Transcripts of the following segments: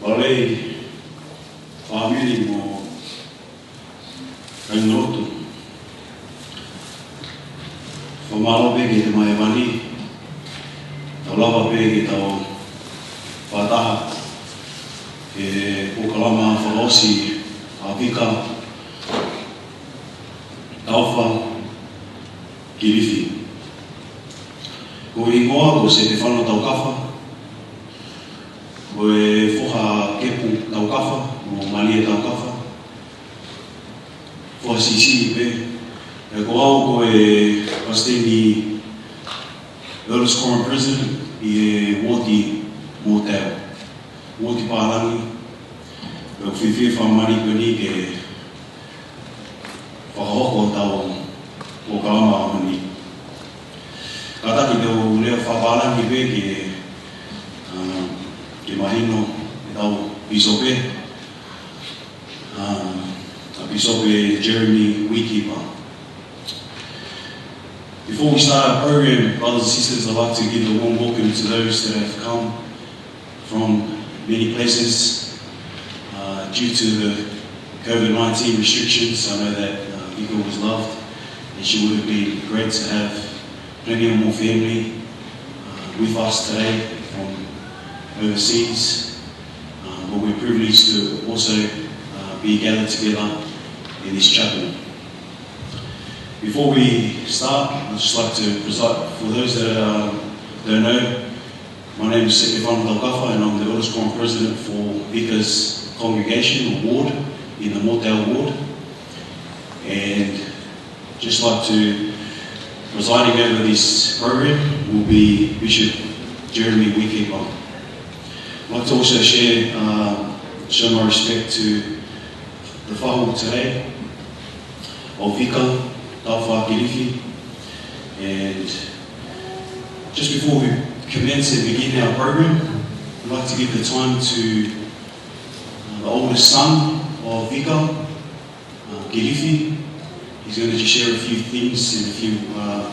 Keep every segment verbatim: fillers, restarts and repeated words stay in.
Palei, fāmili mo e kāinga lotu. Fakamālō pē ki he Tamai Hēvani, tau lava pē ke tau fakataha he polokalama fakaʻosi ʻa Vika Taufa Kilifi. Ko e hingoa ko Setefano Taukafa, ko e foha ʻo Kepu Taukafa mo Malia Taukafa, foha siʻisiʻi pē. Pea ko au ko e palesiteni, Elders Quorum President ʻi he uooti Motael, uooti Pālangi. Pea ʻoku ou fiefia fakamālō ko eni ke fakahoko ʻetau polokalama ʻaho ni. Kātaki te u lea fakapālangi pē ke, ā, ke mahino ʻetau pīsope, ā, ʻa Pīsope Jeremy Weekeeper. Before we start our program, brothers and sisters, I'd like to give a warm welcome to those that have come from many places. Uh, due to the COVID nineteen restrictions, I know that, uh, Vika was loved, and she would have been great to have plenty of more family, uh, with us today from overseas. Uh, but we're privileged to also, uh, be gathered together in this chapel. Before we start, I'd just like to present, for those that, um, don't know, my name is Setefano Taukafa, and I'm the Elders Quorum President for Vika's congregation or ward in the Motael ward. And just like to, presiding over this program will be Bishop Jeremy Weekeeper. I'd like to also share, um, show my respect to the fahu today ʻo Vika Taufa Kilifi. And just before we commence and begin our program, I'd like to give the time to, uh, the oldest son of Vika, uh, Kilifi. He's going to just share a few things and a few, uh,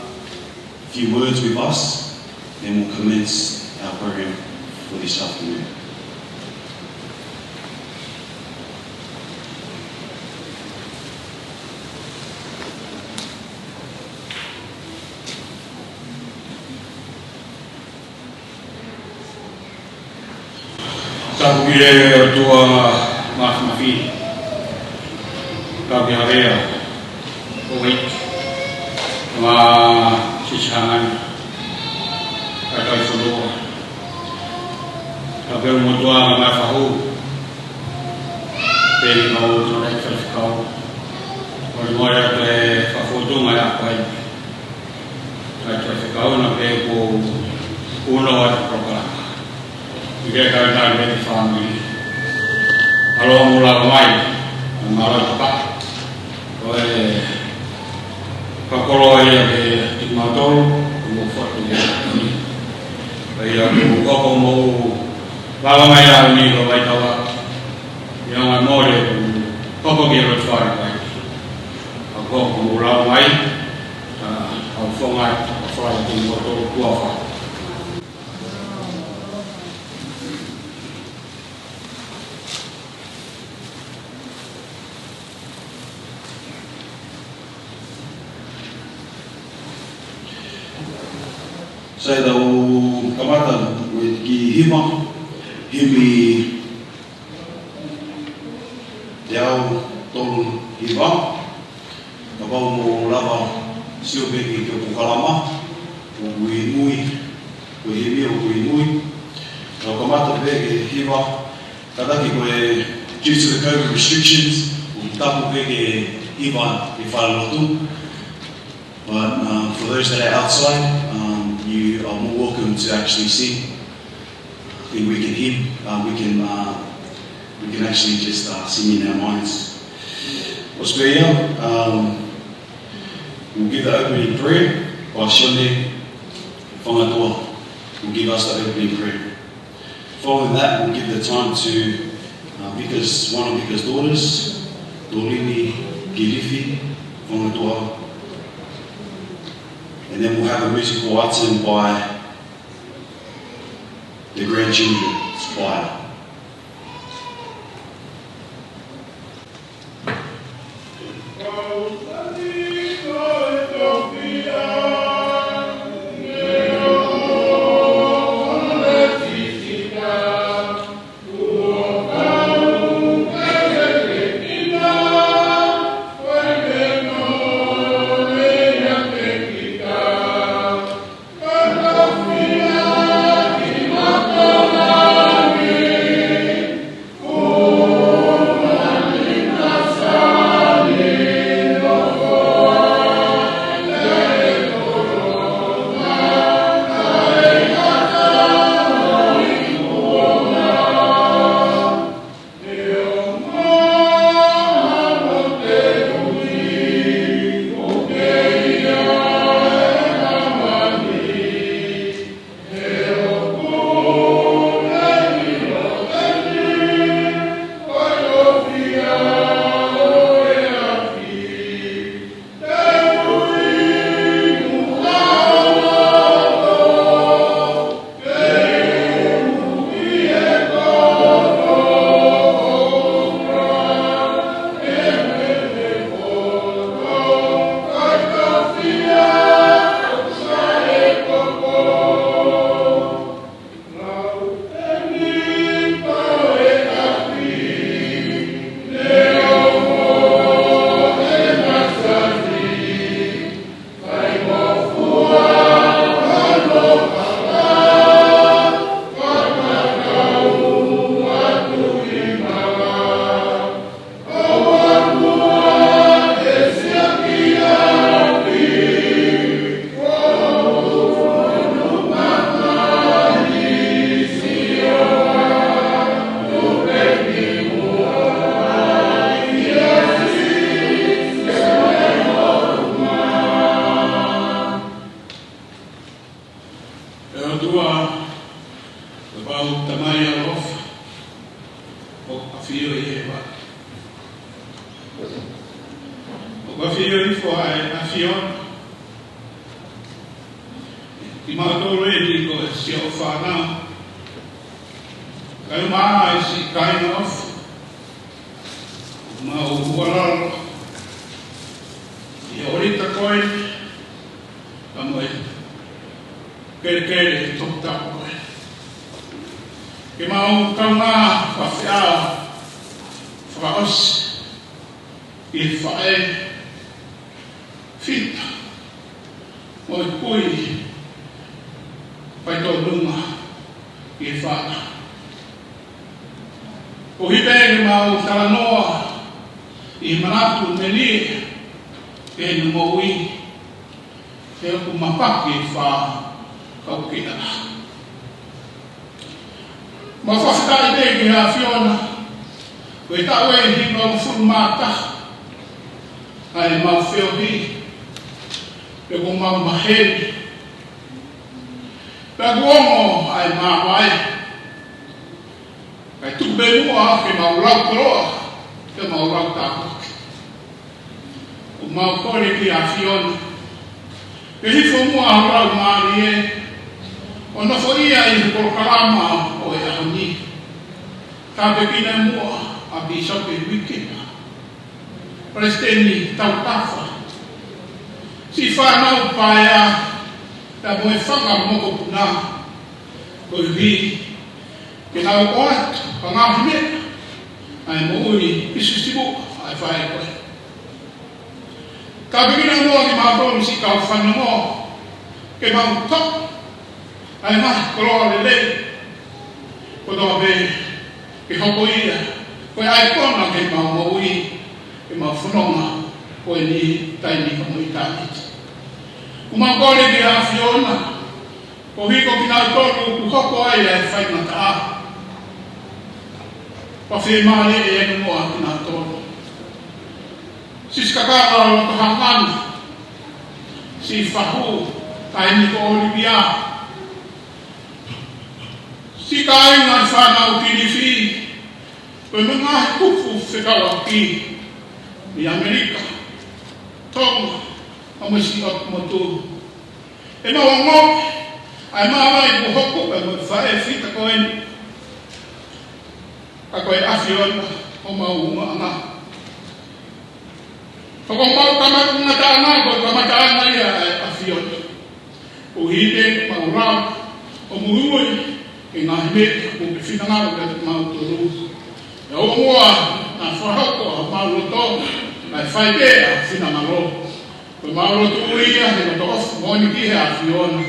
few words with us, then we'll commence our program for this afternoon. Tapu ki he ʻOtua Māfimafi, tapu ki he ʻEiki, ʻo ʻEiki, ma sisihangani, ka kai fonua. Tapu ki he ʻOtua ma mai fahu, peni mau tona i faifekau. Ko e moe atu e fafotunga e apai. Kai faifekau na pe ko uno atu polokalama. ʻIkai ke tau mei he fāmili. ʻAlo mula mai, mālō e papa. Ko e fakakoloa ia ke ti mautolu, ko mo fotu ia. Pea ia ku koko mo lava mai a ni ko vai tawa. Ia ngā mole ku koko ki lo fari mai. A koko mo lava mai, a, a fonga, a fai ti mautolu kuafa. Sai, tau kamata mo e kiʻi himi, himi teau tolu hiva. Kapau mo lava sio pē ki he polokalama, ʻoku ʻi mui, ko e himi ʻoku ʻi mui. Tau kamata pē ki he hiva, kātaki ko e, due to the COVID restrictions, ʻoku tapu pē ki he hiva ʻi he falelotu. But, um, for those that are outside, um, you are more welcome to actually sing. I think we can hymn, uh, we can, uh, we can actually just, uh, sing in our minds. Australia, um, we'll give the opening prayer by Shone Fangatoa. We'll give us the opening prayer. Following that, we'll give the time to, uh, Vika's, one of Vika's daughters, Dolini Gilifi Fangatoa. And then we'll have a musical item by the grandchildren's choir. ʻE ʻOtua, Tamai ʻaloʻofa, ʻoku ʻafio ʻi he vaka. ʻOku ʻafio ʻi he foʻi ʻafio. Kimautolu eni ko e siʻo fānau. Kae ʻumaʻā siʻi kāinga ʻofa. Mau hualalo ʻi he ʻōlita ko ē, ka mo e kelekele toputapu ko ē. Ke mau kaungā fakafeʻao fakaʻosi ʻi he faʻē Fita mo e kui faitōnunga ʻi he faʻē. ʻOku ʻi ai pē ke mau talanoa ʻi he manatu melie ʻi heʻene moʻui, he ʻoku mapaki e fā kau ki ʻana. Mau fakafetaʻi pē ki he ʻAfiona, ko e taʻu ʻe hivangofulu mā taha ʻa ʻemau feohi, pea kuo mau maheni, pea kuo ongo ʻa e māvae. Kae tuku pē muʻa ke mau lau koloa, ke mau lau tāpuaki. ʻOku mau kole ki he ʻAfiona ke hifo muʻa ho Laumālie ʻo nofoʻia ʻi he polokalama ʻo e ʻaho ni. Tāpuekina muʻa ʻa Pīsope Uikepa, Palesiteni Tautafa, siʻi fānau paea, pea mo e fanga mokopuna, koeʻuhi ke nau ʻoatu ha ngaahi meʻa ʻa e moʻui pisisimuʻa ʻa e faʻē ko ē. Tāpuekina muʻa kimautolu siʻi kau fanongo, ke mau toʻo ʻa e ngaahi koloa lelei kotoa pē, ke hoko ia ko e ʻaikona ki heʻemau moʻui, ke mau fononga ko eni, taimi pea mo ʻitāniti. ʻOku mau kole ki he ʻAfiona, koeʻuhi ko kinautolu ʻoku hoko ai ʻa e faingataʻa, pea fiemālie ʻi heʻene moʻui ʻa kinautolu. Siʻi Sikakala Lotohangana, siʻi Fahu, taimi ko ʻOlivia, siʻi kāinga fānau Kilifi, pea mo e ngaahi kupu fekauʻaki ʻi ʻAmelika, Tonga, pea mo siʻi ʻOtu Motu. ʻE mau ongoʻi ʻa e māvae kuo hoko pea mo e faʻē Fita ko eni, ka ko e ʻAfiona homau ʻulungaanga. Ko homau kamataʻanga, ko e kamataʻanga ia ʻa e ʻAfiona. ʻOku ʻi ai pē mau lava ʻo muimui ki he ngaahi meʻa kuo ke finangalo kiate kimautolu. ʻE ʻoua muʻa naʻa fakahoko ʻa homau loto, kae fai pē ʻa ho finangalo. Ko ʻemau lotu ia he loto ʻofa moʻoni ki he ʻAfiona,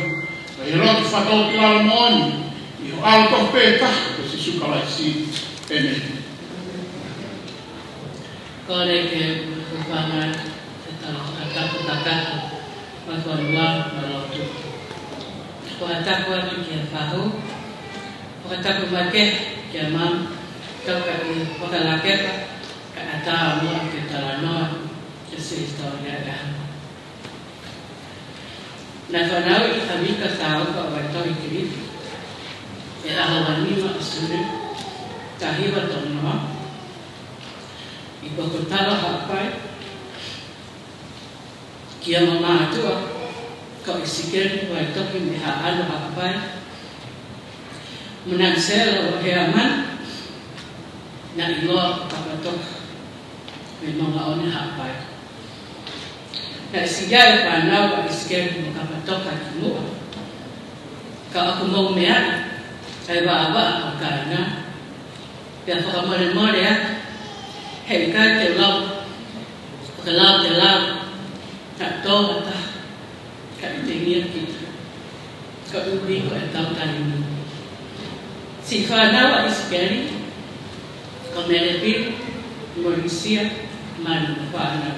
pea ʻi he loto fakatōkilalo moʻoni ʻi ho ʻAlo tofu pē taha ko Sīsū Kalaisi. ʻĒmeni. Kole ke u hūfanga he tala fakatapu kakato, mo e fonua mo e lotu. Fakatapu atu kia Fahu, fakatapu makehe kia Mama, tau ka i fakalakepa, kae ʻatā muʻa ke talanoa ki he hisitōlia ʻo e ʻaho. Naʻe fanauʻi ʻa Vika Taufa Vaitohi Kilifi he ʻaho uanima ʻo Sune, taha hiva tolu noa, ʻi Kokotalo, Haʻapai, ki he ongo mātuʻa ko ʻIsikeli Vaitohi mei Haʻano, Haʻapai, mo Nanisela Heamana, naʻe ʻiloa ko Kapatoka, mei Maungaone, Haʻapai. Naʻe siʻi ʻi ai e fānau ʻa ʻIsikeli mo Kapatoka kimuʻa, ka ʻoku mou meaʻi ʻa e vaʻavaʻa ʻo e kāinga, pea fakamolemole atu, he ʻikai ke u lau, ʻo ke lau ke lau, naʻa tō ha taha, ka ʻi he tengia kita, ka ʻoku ʻi ai ko e tau taimi. Siʻi fānau ʻa ʻIsikeli, ko Melepili, Molisia, Manu mo e fānau.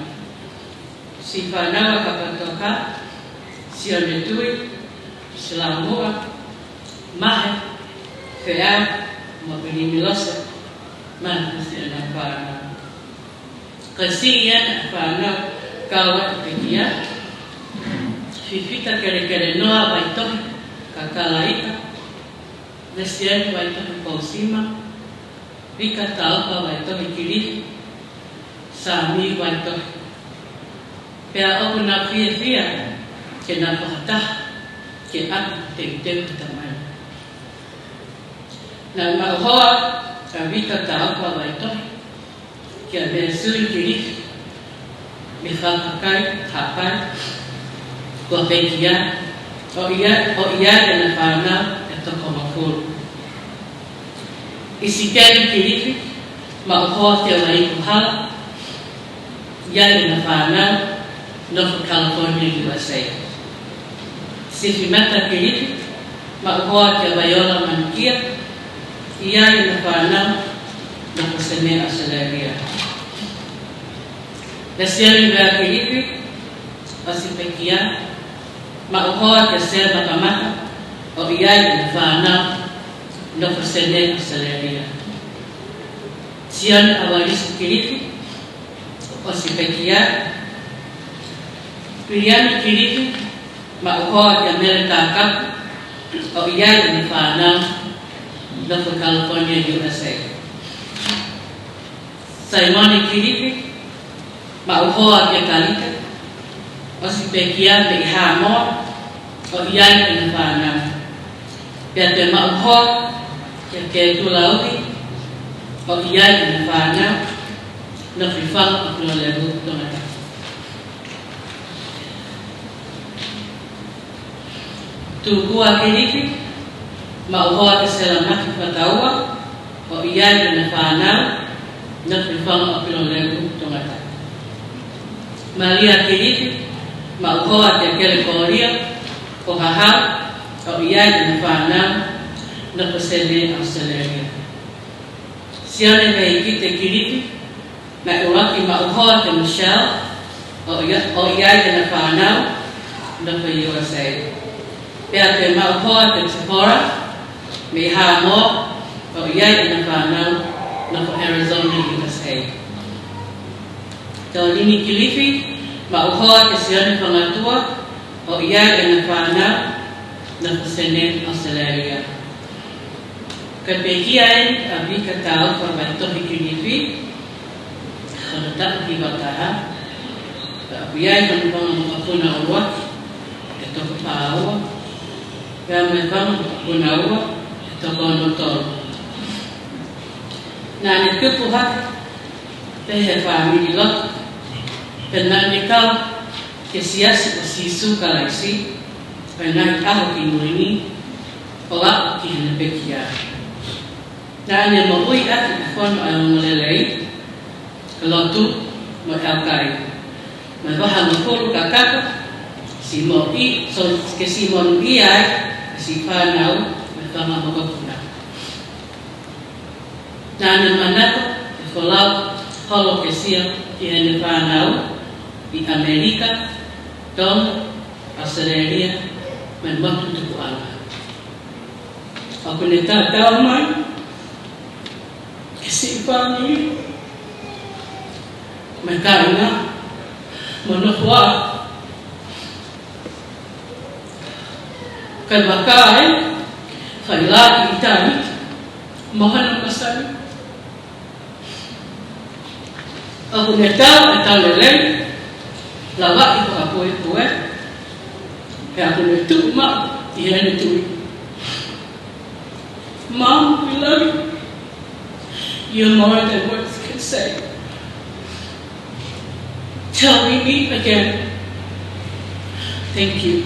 Siʻi fānau ʻa Kapatoka, Sione Tui, Silaumua, Mahe, Feʻau, mo Pilimi Lose, Manu mo siʻana fānau. Kae siʻi ʻi ai ʻa e fānau kau ai ʻa Pekia, Fifita Kelekelenoa Vaitohi Kakalaika, Lesiani Vaitohi Pousima, Vika Taufa Vaitohi Kilifi, Sami Vaitohi. Pea ʻoku nau fiefia ke nau fakataha ke ʻapi teuteu ʻa e tamai. Naʻe maʻu hoa ʻa Vika Taufa Vaitohi kia Measui Kilifi mei Fakakai, Haʻapai, ko Pekia, ʻo ʻi ai, ʻo ʻi ai ʻena fānau ʻe toko hongofulu. ʻIsikeli Kilifi, maʻu hoa kia Vaiiku Hala, ʻi ai ʻena fānau, nofo California, U S A. Sifi Mata Kilifi, maʻu hoa kia Vaiola Manukia, ʻi ai ʻena fānau, nofo Senē, ʻAositelēlia. Lesioni Vea Kilifi, ʻosi pekia, maʻu hoa kia Sema Kamata, ʻo ʻi ai ʻena fānau, nofo Senē, ʻAositelēlia. Sione ʻAvalisi Kilifi, ʻosi pekia. Viliami Kilifi, maʻu hoa kia Mele Takapu, ʻo ʻi ai ʻena fānau, nofo California, U S A. Saimone Kilifi, maʻu hoa kia Kalita, ʻosi pekia mei Haʻamoa, ʻo ʻi ai ʻena fānau. Pea toe maʻu hoa kia Kētula Uhi, ʻo ʻi ai ʻena fānau, nofo Fifanga ʻo Pilolevu, Tongatapu. Tūkua Kilifi, maʻu hoa kia Selamaki Fataua, ʻo ʻi ai ʻena fānau, nofo Fifanga ʻo Pilolevu, Tongatapu. Malia Kilifi, maʻu hoa kia Kelekōlia Kohahau, ʻo ʻi ai ʻena fānau, nofo Senē, ʻAositelēlia. Sione Veikite Kilifi, naʻe ʻuluaki maʻu hoa kia Michelle, ʻo ʻi ai, ʻo ʻi ai ʻena fānau, nofo U S A. Pea toe maʻu hoa kia Tihora, mei Haʻamoa, ʻo ʻi ai ʻena fānau, nofo Arizona, U S A. Tolini Kilifi, maʻu hoa kia Sione Fangatua, ʻo ʻi ai ʻena fānau, nofo Senē, ʻAositelēlia. Kae pekia ʻeni ʻa Vika Taufa Vaitohi Kilifi, hono taʻu hiva taha, pea ʻoku ʻi ai hono fanga mokopuna ʻuluaki, ʻe toko fāua, pea mo e fanga mokopuna ua, ʻe toko onotolu. Naʻa ne tupu hake, pehē ʻe he fāmili lotu, pea naʻa ne kau ki he Siasi ʻo Sīsū Kalaisi ʻo e Ngaahi ʻAho Kimui Ni, ʻo aʻu ki heʻene pekia. Naʻa ne moʻui ʻaki e fono ʻo e ongoongolelei, lotu, mo e ʻaukai, mo e vaha hongofulu kakato, siʻi moʻui, so, ke siʻi monūʻia ai e siʻi fānau mo e fanga mokopuna. Naʻa ne manako ke folau holokesia ki heʻene fānau ʻi ʻAmelika, Tonga, ʻAositelēlia, mo e motu tupuʻanga. ʻOku ne tatau mai ki he siʻi fāmili mo e kāinga, mo hono hoa, kae vakai, fai lāki ʻitāniti mo hono masani. ʻOku ne tau e tau lelei, lavaʻi fakapuepue, pea ʻoku ne tuʻu maʻu ʻi heʻene tui. Mom, we love you. You're more than words can say. Till we meet again. Thank you.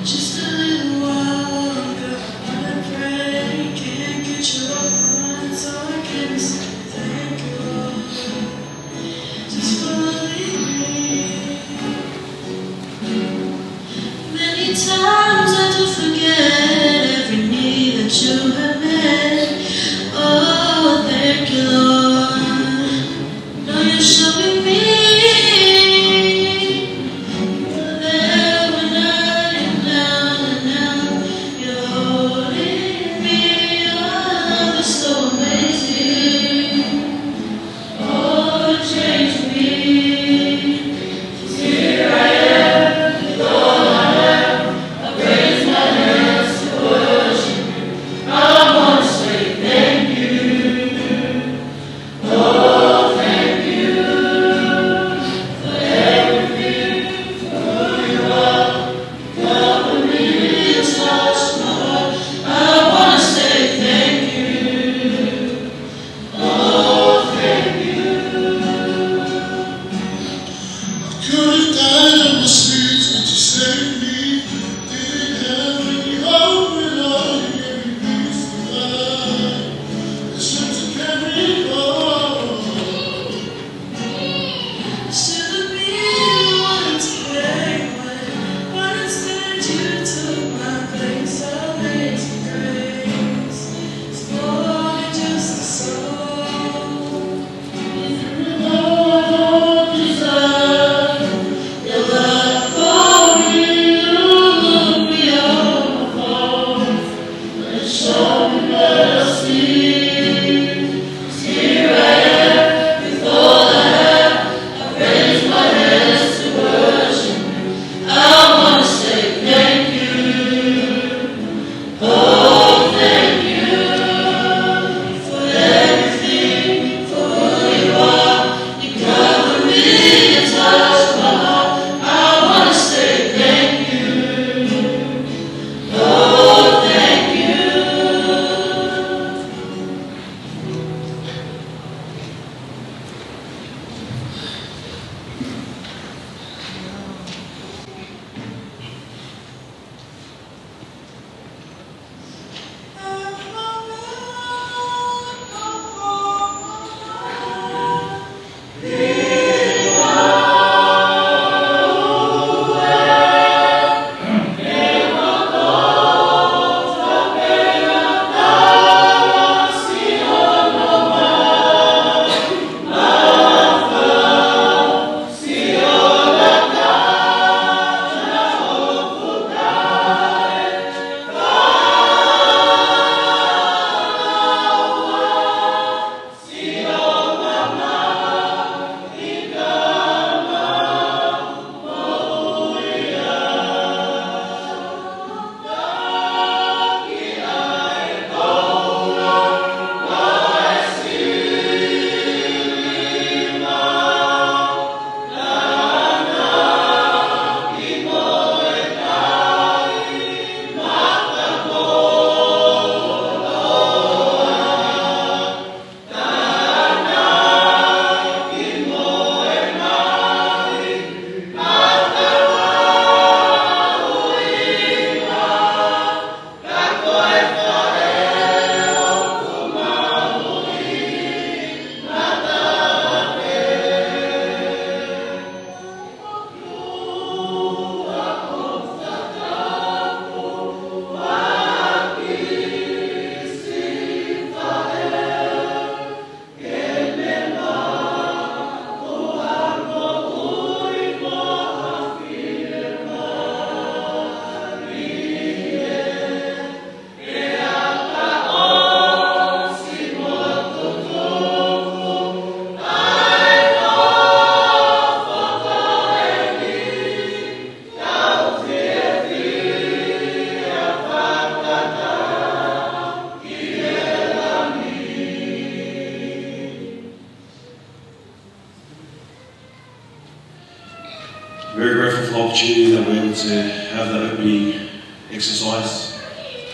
Just a little while longer, I've been praying, can't get you off my mind, so I came to say thank you, Lord. Just for leaving me. Many times I do forget every need that you have met. Oh, thank you, Lord. Now you're showing me you're there when I am down, and now you're holding me. Oh, love is so amazing. Oh, it changed me. Here I am, with all I have, I pray Very grateful for the opportunity that we're able to have that opening exercise.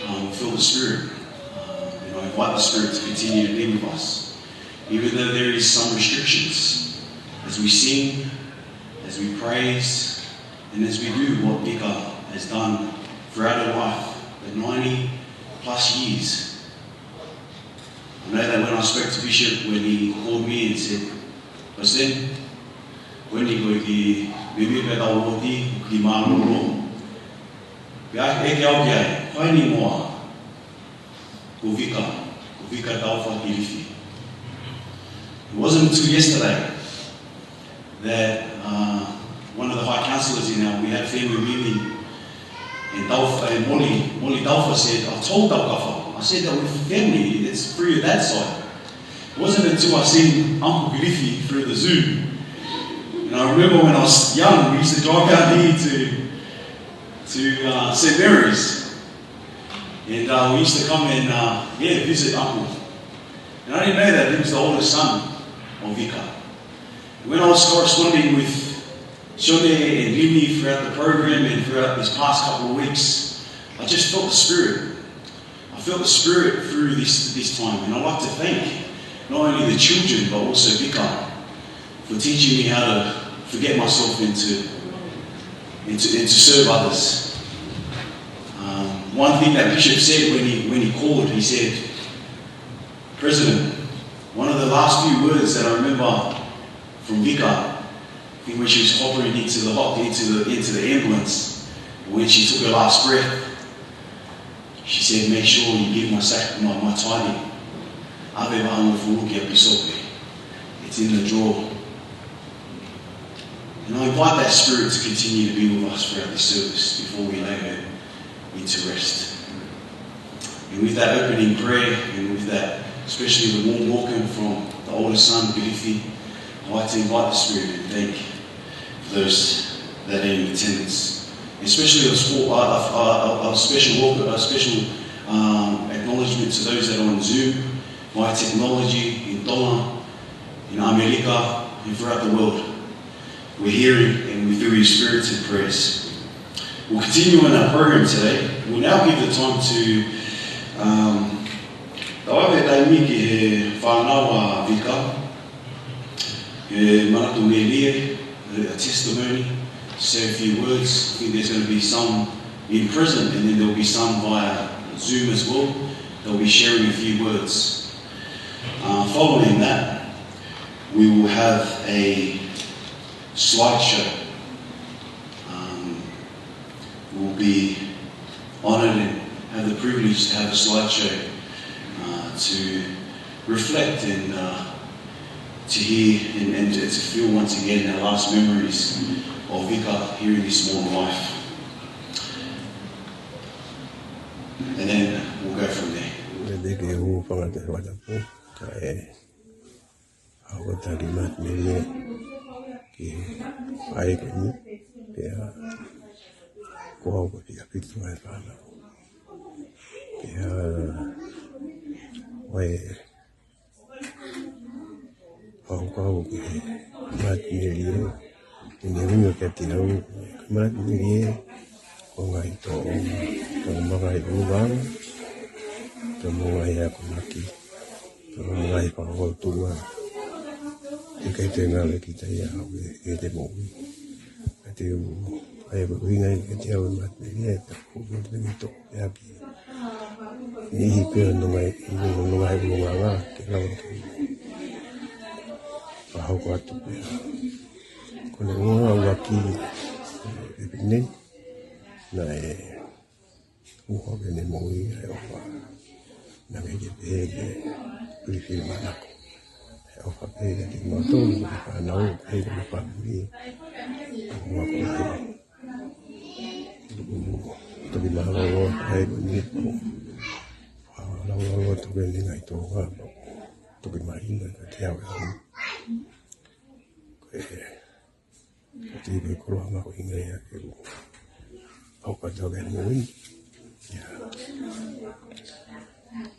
Um, feel the Spirit. Um, you know, invite the Spirit to continue to be with us. Even though there is some restrictions, as we sing, as we praise, and as we do what Vika has done throughout her life, the ninety plus years. I know that when I spoke to Bishop, when he called me and said, "Pastor, ko eni ko e kiʻi meimei pē tau oti, kiʻi mālōlō." Pea ʻeke au ki ai, "Ko eni moa?" "Ko Vika, ko Vika Taufa Kilifi." It wasn't until yesterday that, uh, one of the high councillors in our, we had a family meeting, and Taufa, and Molly, Molly Taufa said, "I told Taukafa, I said that we're family, it's through that side." It wasn't until I seen Uncle Kilifi through the Zoom. And I remember when I was young, we used to drive out here to, to, uh, St Mary's. And, uh, we used to come and, uh, yeah, visit Uncle. And I didn't know that he was the oldest son of Vika. When I was corresponding with Shone and Lini throughout the program and throughout this past couple of weeks, I just felt the Spirit. I felt the Spirit through this, this time, and I'd like to thank not only the children but also Vika for teaching me how to forget myself and to, and to, and to serve others. Um, one thing that Bishop said when he, when he called, he said, "President, one of the last few words that I remember from Vika, I think when she was hopping into the hop, into the, into the ambulance, when she took her last breath, she said, 'Make sure you give my sac-, my, my tithing.'" ʻAve e vaʻangofulu kia Pīsope. It's in the drawer. And I invite that Spirit to continue to be with us throughout this service before we lay her into rest. And with that opening prayer, and with that, especially the warm welcome from the oldest son, Kilifi, I'd like to invite the Spirit and thank those that are in attendance. Especially a, small, uh, uh, uh, a special welcome, a special, um, acknowledgement to those that are on Zoom, via technology, in Tonga, in America, and throughout the world. We're hearing and we feel your spirits and prayers. We'll continue on our program today. We'll now give the time to, um, tau ʻave e taimi ki he fānau ʻa Vika, he manatu melie, a testimony, say a few words. I think there's gonna be some in prison, and then there'll be some via Zoom as well. They'll be sharing a few words. Uh, following that, we will have a slideshow. Um, we'll be honored and have the privilege to have a slideshow, uh, to reflect and, uh, to hear and, and to feel once again our last memories of Vika here in this mortal life. And then we'll go from there. Mei he ke u fanga te wata pē, ka e, a o tali mat me me ki ai ko ni, pea ko au ko fika fitu ai fana. Pea, ʻoe, ʻa o kau ki he mat me lie, ʻi he ringa kia te au, mat me lie, ko ngai tō, ko ngai ʻo vau, ko mo ngai ako maki, ko mo ngai whakahotunga. ʻIkai te ngale kita ia au e, e te moʻui. Ka te u, ʻai ko ʻuhinga ia kia te au e mat me lie, ka ko te ngi tō, e aki. Niʻihi pē ʻo nonga, ʻi nonga, nonga he nonga ngā, ke lau ki. Pahau ko atu pē. Ko e nonga ngā ki, e pine, naʻe, uho ke ne moʻui, e ʻofa. Naʻe ke pehē ke, pili fili manako. E ʻofa pehē ke te mautolu, ke whanau, pehē ke mapamui. Mua ko e. Toki mālōlō, ai ko ni ko. Mālōlō, toki ni ngai tō, toki mahino, ko te au e au. Ko e, ko te iwi koloa ma ko inga ia ke u. Au ka tau ke moʻui. Ia.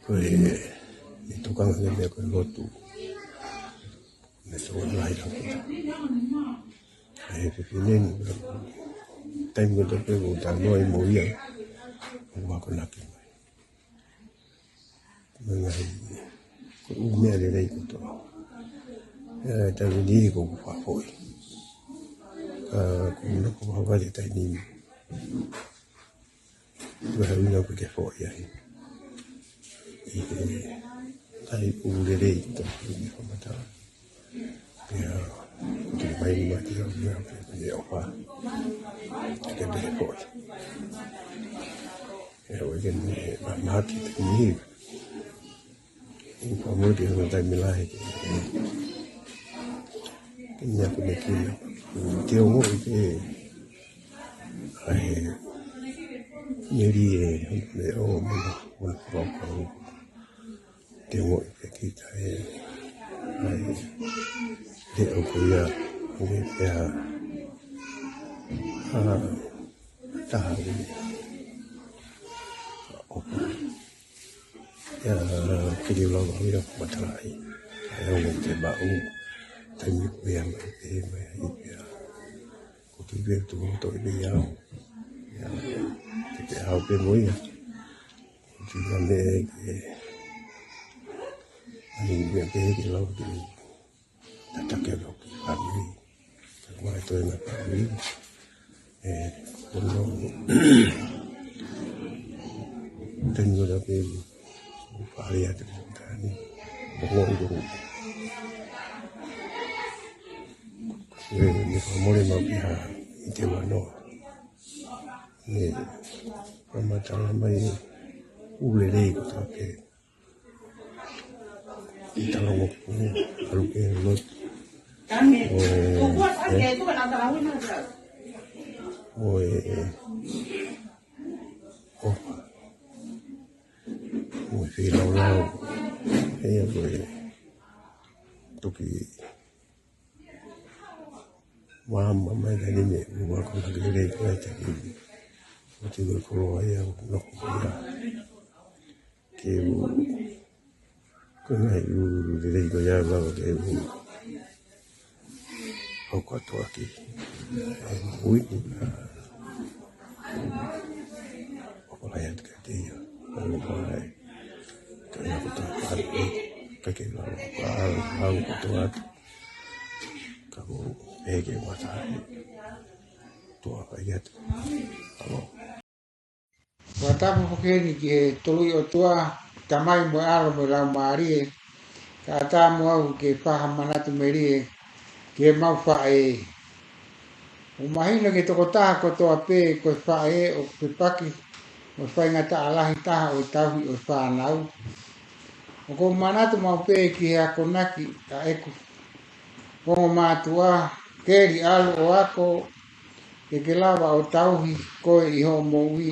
Ko e, ni tokanga ke mea ko e lotu. Me tō ngai rau. ʻA e fefine ni, taimi ko ē pē ʻoku ou talanoa ai mo ia, ʻoku akonaki mai. Meʻa ngaahi, ko e ʻū meʻa lelei kotoa. ʻA e taimi ni ʻoku ou fakafoʻi. Ka ʻoku ou nofo fakafoʻi he taimi ni. Ko e ʻuhinga ʻoku ke foʻi ai. ʻI he taimi ʻoku lelei kotoa ʻi he fakamatala. Pea, ʻoku ke mai ni mati au, meʻa pē, pē ʻofa. ʻIkai ke foʻi. ʻE, ʻoku ke ne, ma, ma ki te ni. ʻOku fakamole ki hono taimi lahi ke, ke ne aku ne kina. Te ongoʻi pē, ʻa e, neli e, ne o, mena, mena, mena, mena. Te ongoʻi pē kita ē, ʻa e, te o ko ia, ʻo ne pea, ʻa, taha ʻo ia. ʻOku ia, kiri lau ʻo ia matalaʻi. ʻA e ongo te maʻu, taimi ko ia mai pē, mai ai pea. Ko ki pē tu moto i pē ia. Ia, te pē au pē mo ia. Ki ka me ke, ai, meʻa pē ke lau ki, tatake lau ki fāmili. Ka mai toe na fāmili. ʻE, ko hono, tenu la pē, ʻo fālia te mo tani. ʻO ngoi ko. ʻE, ne fakamole mau ki ha, ʻi te wanoa. Ne, fakamatala mai, ʻū lelei kotoa pē. ʻI talongo, ʻalu ke lotu. ʻO e, ʻe, ʻo e, ʻofa. ʻO e feilaulau. ʻE, ʻo e, toki, ua ma mai ka ni me, ua ko na ke lei ko e te ki. ʻO te ua koloa ia, ʻo nofo ia. Ke u, ko e ngaahi ʻū lelei ko ia lava ke u hoko atu ʻaki. ʻE, ui ni, ʻa, ʻoku ʻai atu kiate ia. ʻOku ʻai. Ka ʻi ai ha kotoa pē, ka ke lava, ʻa, ʻa, ʻa, kotoa atu. Ka ko e ke mata ai. Toa ʻai atu. ʻAlo. Fakatapu foki heni ki he Toluʻi ʻOtua, Tamai mo e ʻAlo mo e Laumālie, kae ʻatā mo au ke fai ha manatu melie ki heʻemau faʻē. ʻOku mahino ki he tokotaha kotoa pē ko e faʻē ʻoku fepaki mo e faingataʻa lahi taha ʻo e tauhi ʻo e fānau. ʻOku ou manatu maʻu pē ki he akonaki ʻa ʻeku ongo mātuʻa, Keli ʻAlu ʻo Ako, ke ke lava ʻo tauhi koe ʻi hoʻo moʻui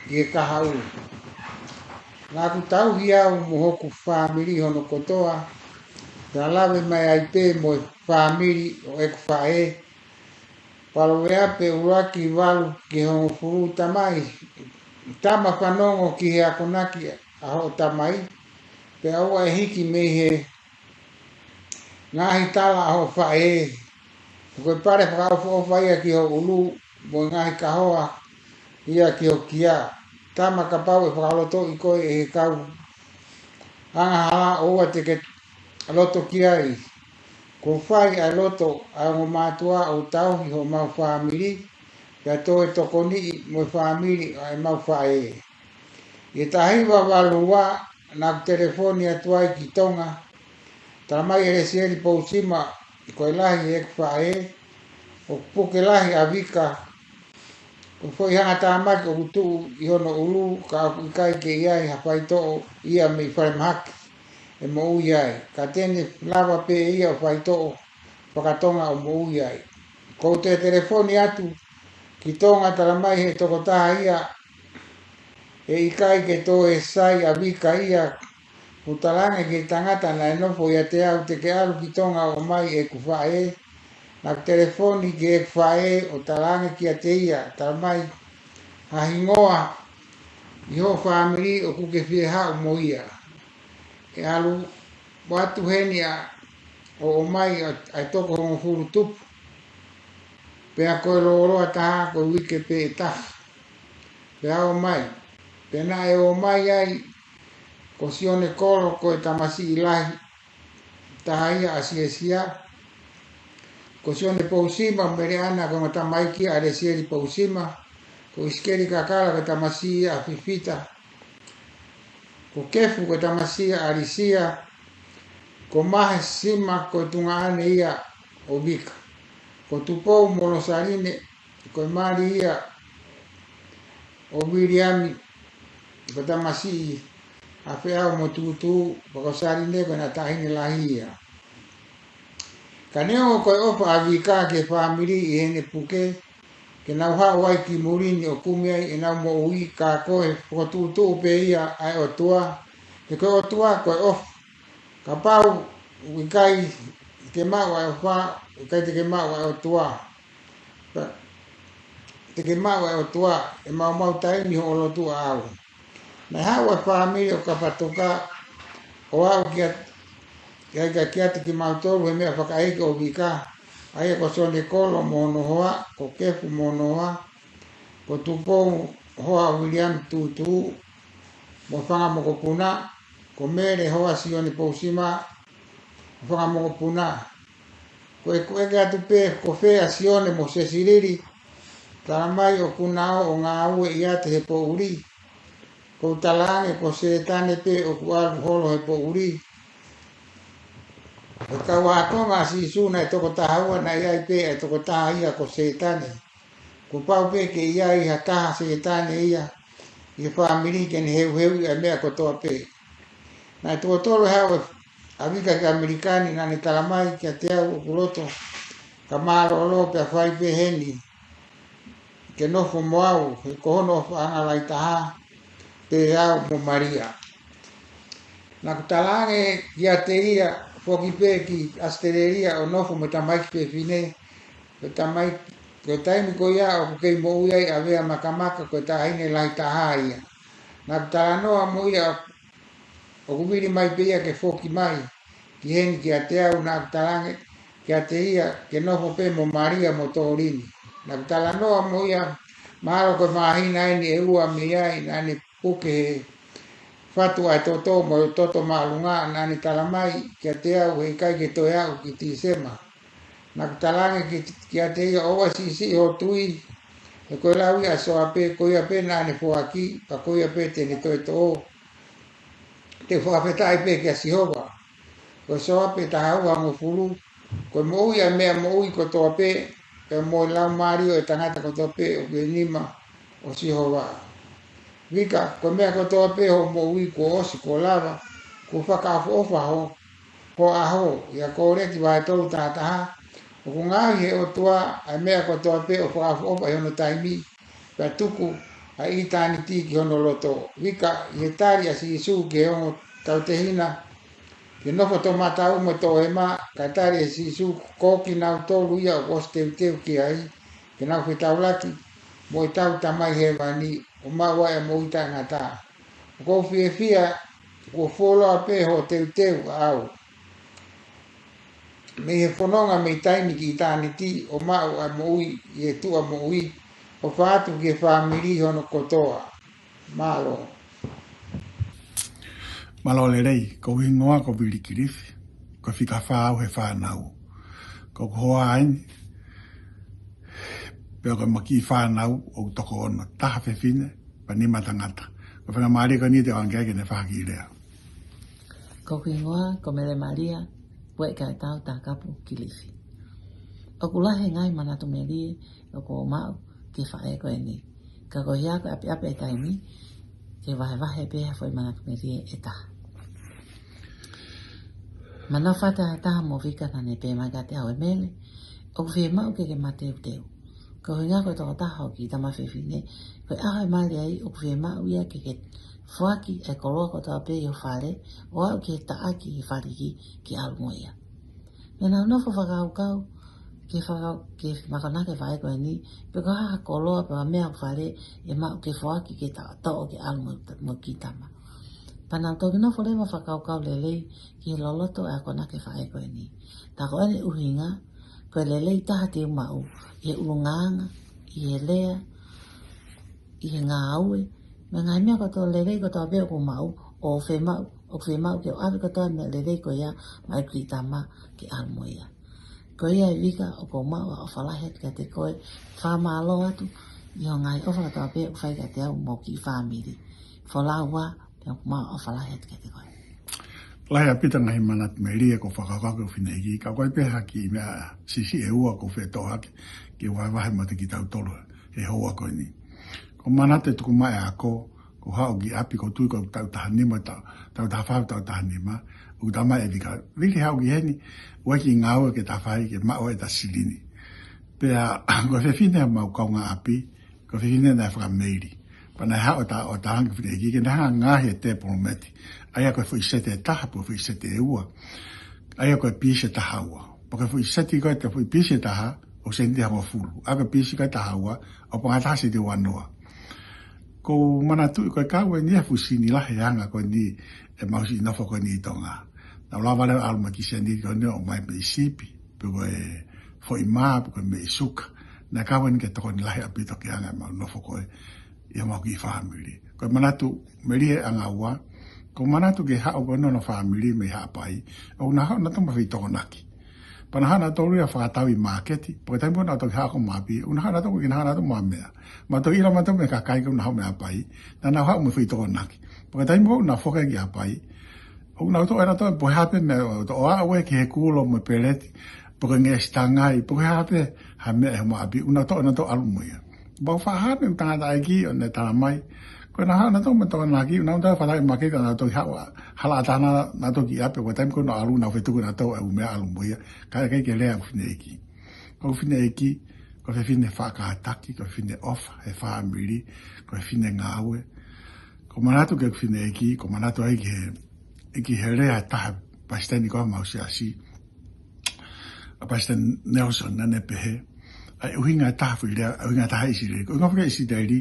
ki he kahaʻu. Naʻa ku tauhi au mo hoku fāmili hono kotoa, pea lave mai ai pē mo e fāmili ʻo ʻeku faʻē, Paloveape ʻuluaki valu ki he hongofulu. Tamai, tama fanongo ki he akonaki ʻa hoʻo tamai, pea ʻoua ʻe hiki mei he ngaahi tala ʻa hoʻo faʻē. He ko e pale fakaʻofoʻofa ia ki ho ʻulu, mo e ngaahi kahoa ia ki ho kia. Tama, kapau ʻe fakalotoʻi koe ʻe he kau angahala, ʻoua te ke loto ki ai. Kuo fai ʻa e loto ʻa e ongo mātuʻa ʻo tauhi homau fāmili, pea toe tokoniʻi mo e fāmili ʻa ʻemau faʻē. ʻI he taha hiva valu ua, naʻa ku telefoni atu ai ki Tonga, tala mai ʻe Lesieli Pousima, ko e lahi ʻeku faʻē, ʻoku puke lahi ʻa Vika, ko e foʻi hangatāmaki ʻoku tuʻu ʻi hono ʻulu, ka ʻoku ʻikai ke ʻi ai ha faitoʻo ia mei falemahaki ʻe moʻui ai. Ka te ne lava pē ia ʻo faitoʻo fakatonga ʻo moʻui ai. Ko u toe telefoni atu ki Tonga, tala mai ʻe he tokotaha ia, ʻe ʻikai ke toe sai ʻa Vika ia, ʻo talaange ki he tangata naʻe nofo ʻiate au, te ke ʻalu ki Tonga ʻo ʻomai ʻeku faʻē. Naʻa ku telefoni ki heʻeku faʻē ʻo talaange kiate ia, tala mai ha hingoa ʻi hoʻo fāmili ʻoku ke fie haʻu mo ia. ʻE ʻalu atu heni ʻa, ʻo ʻomai ʻa, ʻa e toko hongofulu tupu. Pea ko e lōloa taha ko e uike pē ʻe taha. Pea ō mai. Pea naʻe ō mai ai ko Sione Kolo ko e tamasiʻi lahi taha ia ʻa Siesia. Ko Sione Pousima mo Meleʻana ko e ongo tamaiki ʻa Lesieli Pousima. Ko ʻIsikeli Kakala ko e tamasiʻi ʻa Fifita. Ko Kefu ko e tamasiʻi ʻa ʻAlisia. Ko Mahe Sima ko e tuongaʻane ia ʻo Vika. Ko Tupou mo Losaline ko e mali ia ʻo Viliami, ko e tamasiʻi ʻa Feʻau mo Tūtū, pea ko Saline ko ʻena taʻahine lahi ia. Ka neongo ko e ʻofa ʻa Vika ki he fāmili ʻi heʻene puke, ke nau haʻu ai ki muli ni ʻo kumi ai ʻenau moʻui, ka ko e fokotuʻutuʻu pē ia ʻa e ʻOtua, he ko e ʻOtua ko e ʻofa. Kapau ʻoku ʻikai te ke maʻu ʻa e ʻofa, ʻoku ʻikai te ke maʻu ʻa e ʻOtua. Pea te ke maʻu ʻa e ʻOtua, ʻe maumau taimi hoʻo lotua au. Naʻe haʻu ʻa e fāmili ʻo Kapatoka ʻo aʻu kia, kia ika kiate kimautolu he meʻa fakaʻeiki ʻo Vika, ʻa ia ko Sione Kolo mo hono hoa, ko Kefu mo hono hoa, ko Tupou hoa ʻo Viliami Tūtū, mo e fanga mokopuna, ko Mele hoa Sione Pousima, mo e fanga mokopuna. Ko e kueke atu pē ko fē ʻa Sione mo Sesilili, talamai ʻoku nau ō ʻo ngāue ʻiate he poʻuli. Ko u talaange ko Sētane pē ʻoku ʻalu holo he poʻuli. Ko e kau ākonga ʻa Sīsū naʻe toko taha ua naʻe ʻi ai pē ʻa e toko taha ia ko Sētane. Kuo pau pē ke ʻi ai ha taha Sētane ia ʻi he fāmili ke ne heuheuʻi ʻa e meʻa kotoa pē. Naʻe tuʻo tolu e haʻu ʻa Vika ki ʻAmelika ni, naʻa ne talamai kiate au ʻoku loto ka mālōlō pea fai pē heni ke nofo mo au, he ko hono ʻofaʻanga lahi taha pē au mo Malia. Naʻa ku talaange kiate ia foki pē ki ʻAositelēlia ʻo nofo mo e tamaiki fefine, ko e tamai-, ko e taimi ko ia ʻoku kei moʻui ai ʻa Vea Makamaka, ko e taʻahine lahi taha ia. Naʻa ku talanoa mo ia ʻoku vili mai pē ia ke foki mai ki heni kiate au, naʻa ku talaange kiate ia ke nofo pē mo Malia mo Tōlini. Naʻa ku talanoa mo ia mahalo ko e māhina eni ʻe ua mei ai, naʻa ne puke he fatu ʻa e toto mo e toto māʻolunga, naʻa ne talamai kiate au he ʻikai ke toe aʻu ki Tīsema. Naʻa ku talaange ki, kiate ia ʻoua siʻisiʻi ho tui, he ko e lau ia ʻa Soape, ko ia pē naʻa ne foaki, pea ko ia pē te ne toe toʻo. Te u fakafetaʻi pē kia Sihova. Ko Soape taha ua hongofulu, ko e moʻui ʻa e meʻa moʻui kotoa pē, pea mo e laumālie ʻo e tangata kotoa pē ʻoku ʻi he nima ʻo Sihova. Vika, ko e meʻa kotoa pē hoʻo moʻui kuo ʻosi kuo lava, kuo fakaʻofoʻofa ho, ho ʻaho, ʻia Kōleti vahe tolu taha taha, ʻoku ngaohi ʻe he ʻOtua ʻa e meʻa kotoa pē ʻo fakaʻofoʻofa ʻi hono taimi, pea tuku ʻa ʻitāniti ki hono loto. Vika, ʻi he tali ʻa Sīsū ki he ongo tautehina, ke nofo toʻomataʻu mo e toʻohema, ka tali ʻe Sīsū ko kinautolu ia ʻoku ʻosi teuteu ki ai, ke nau fetaulaki mo ʻetau Tamai Hēvani, ʻo maʻu ai ʻa e moʻui taʻengata. ʻOku ou fiefia, kuo fuoloa pē hoʻo teuteu ʻa au. Mei he fononga mei taimi ki ʻitāniti ʻo maʻu ʻa e moʻui ʻi he tuʻa moʻui, ʻofa atu ki he fāmili hono kotoa. Mālō. Mālō lelei, ko u hingoa ko Vili Kilifi, ko e fika fā au he fānau. Ko u hoa eni, pea ko e maki fānau ʻoku toko ono, taha fefine, pea nima tangata. Ko e fanga mālie ko eni te u ʻange ke ne fai ha kiʻi lea. Ko u hingoa ko Mele Malia, Puekaitau Takapu Kilifi. ʻOku lahi e ngaahi manatu melie ʻoku ou maʻu ki he faʻē ko eni. Ka ko ia ko e ʻapiʻapi e taimi, ke vahevahe pē ha foʻi manatu melie ʻe taha. Manatu fakataha mo Vika naʻa ne pehē mai kiate au ʻe Mele, ʻoku fiemaʻu ke ke mateuteu. Ko e ʻuhinga ko e tokotaha ʻoku kiʻi tama fefine, ko e ʻaho ʻe mali ai ʻoku fiemaʻu ia ke ke foaki e koloa kotoa pē ʻi ho fale, ʻo aʻu ki he taʻaki ʻi he faliki ke ʻalu mo ia. Meʻa naʻa ku nofo fakakaukau, ke fakakau-, ke makonaki e faʻē ko eni, pe ko e hā ha koloa, pe ko e hā ha meʻa ʻoku fale ʻe maʻu ke foaki ke ta-, toʻo ke ʻalu mo, mo e kiʻi tama. Pea naʻa ku toki nofo leva fakakaukau lelei ki he loloto e akonaki e faʻē ko eni. Tā ko ʻene ʻuhinga, ko e lelei taha te u maʻu, ʻi he ʻulungaanga, ʻi he lea, ʻi he ngāue, mo e ngaahi meʻa kotoa lelei kotoa pē ʻoku maʻu, ʻo fiemaʻu, ʻoku fiemaʻu ke ʻave kotoa e meʻa lelei ko ia maʻa e kiʻi tama ke ʻalu mo ia. Ko ia ʻe Vika, ʻoku ou maʻu ʻa e ʻofa lahi atu kiate koe, fakamālō atu ʻi hoʻo ngaahi ʻofa kotoa pē ʻoku fai kiate au mo e kiʻi fāmili. Folau ā, pea ʻoku ou maʻu ʻa e ʻofa lahi atu kiate koe. Lahi ʻaupito e ngaahi manatu melie ʻoku ou fakakaukau ki he fineʻeiki, ka ʻoku ʻi ai pē ha kiʻi meʻa siʻisiʻi ʻe ua ʻoku ou fie toʻo hake ke vahevahe mo kitautolu he houa ko eni. Ko e manatu ʻe tuku mai ʻe he ako, ʻoku ou haʻu ki ʻapi ʻoku ou tui ko e taʻu taha nima, taʻu, taʻu taha fā, taʻu taha nima, ʻoku talamai ʻe Vika, Vili, haʻu ki heni, ʻoku ʻi ai e kiʻi ngāue ke ta fai ke maʻu ʻeta silini. Pea ko e fefine ʻa ʻemau kaungāʻapi, ko e fefine naʻe fakameili. Pea naʻe haʻu ʻo ta, ʻo talaange ki he fineʻeiki ke ne hanga ʻo ngaohi e tēpolo meti. ʻA ia ko e foʻi seti ʻe taha, pe ko e foʻi seti ʻe ua. ʻA ia ko e pīsi ʻe taha ua. Pea ko e foʻi seti ko ē, ko e foʻi pīsi ʻe taha, ʻoku sēniti hongofulu. ʻA ia ko e pīsi ko ē ʻe taha ua, ʻoku paʻanga ʻe taha sēniti ua noa. ʻOku ou manatuʻi ko e kau eni ʻa e fuʻu silini lahi ʻa e anga ko eni ʻemau siʻi nofo ko eni ʻi Tonga. Naʻa ku lava leva ʻo ʻalu mo e kiʻi sēniti ko eni ʻo ʻomai mei sipi, pe ko e foʻi mā, pe ko e meʻi suka. Naʻe kau eni ke tokoni lahi ʻaupito ki he anga ʻemau nofo ko ē ʻi heʻemau kiʻi fāmili. Ko e manatu melie ʻanga ua, ko e manatu ki he haʻu ko eni hono fāmili mei Haʻapai, ʻoku nau haʻu nautolu mo e foʻi tokonaki. Pea nau haʻu nautolu ia ʻo fakatau ʻi māketi, pea ko e taimi ko ē ʻoku nau toki haʻu ki homau ʻapi, ʻoku nau haʻu nautolu, ʻoku nau haʻu nautolu mo ha meʻa. Mau toki ʻilo mautolu mei he kakai ko ē ʻoku nau haʻu mei Haʻapai, naʻa nau haʻu mo e foʻi tokonaki. Pea ko e taimi ko ē ʻoku nau foki ki Haʻapai, ʻoku nau toʻo ʻe nautolu pe ko e hā pē meʻa ʻoku tau ʻoatu ki he kulo mo e peleti, pe ko e ngeʻesi tangai, pe ko e hā pē ha meʻa ʻi homau ʻapi, ʻoku nau toʻo ʻe nautolu ʻo ʻalu mo ia. Pea u faʻa hā pē ʻeku tangataʻeiki ʻo ne talamai, ko ʻenau haʻu nautolu mo e tokonaki, ʻoku nau toe fakatau ʻi māketi ka nau toki haʻu ʻo hala ʻatā nautolu ki ʻapi, ko e taimi ko ē ʻoku nau ʻalu, nau fetuku nautolu e ʻū meʻa ʻo ʻalu mo ia, kae ʻikai ke lea ʻeku fineʻeiki. Ko ʻeku fineʻeiki, ko e fefine faʻa kātaki, ko e fefine ʻofa he fāmili, ko e fefine ngāue. ʻOku ou manatu ki heʻeku fineʻeiki, ʻoku ou manatu ai ki he, ki he lea ʻa e taha palesiteni ko ē ʻo homau siasi, ʻa Palesiteni Nelson, naʻa ne pehē, ʻa e ʻuhinga ʻe taha foʻi lea, ʻa e ʻuhinga ʻe taha ʻa ʻIsileli. Ko e ʻuhinga foki ʻa ʻIsileli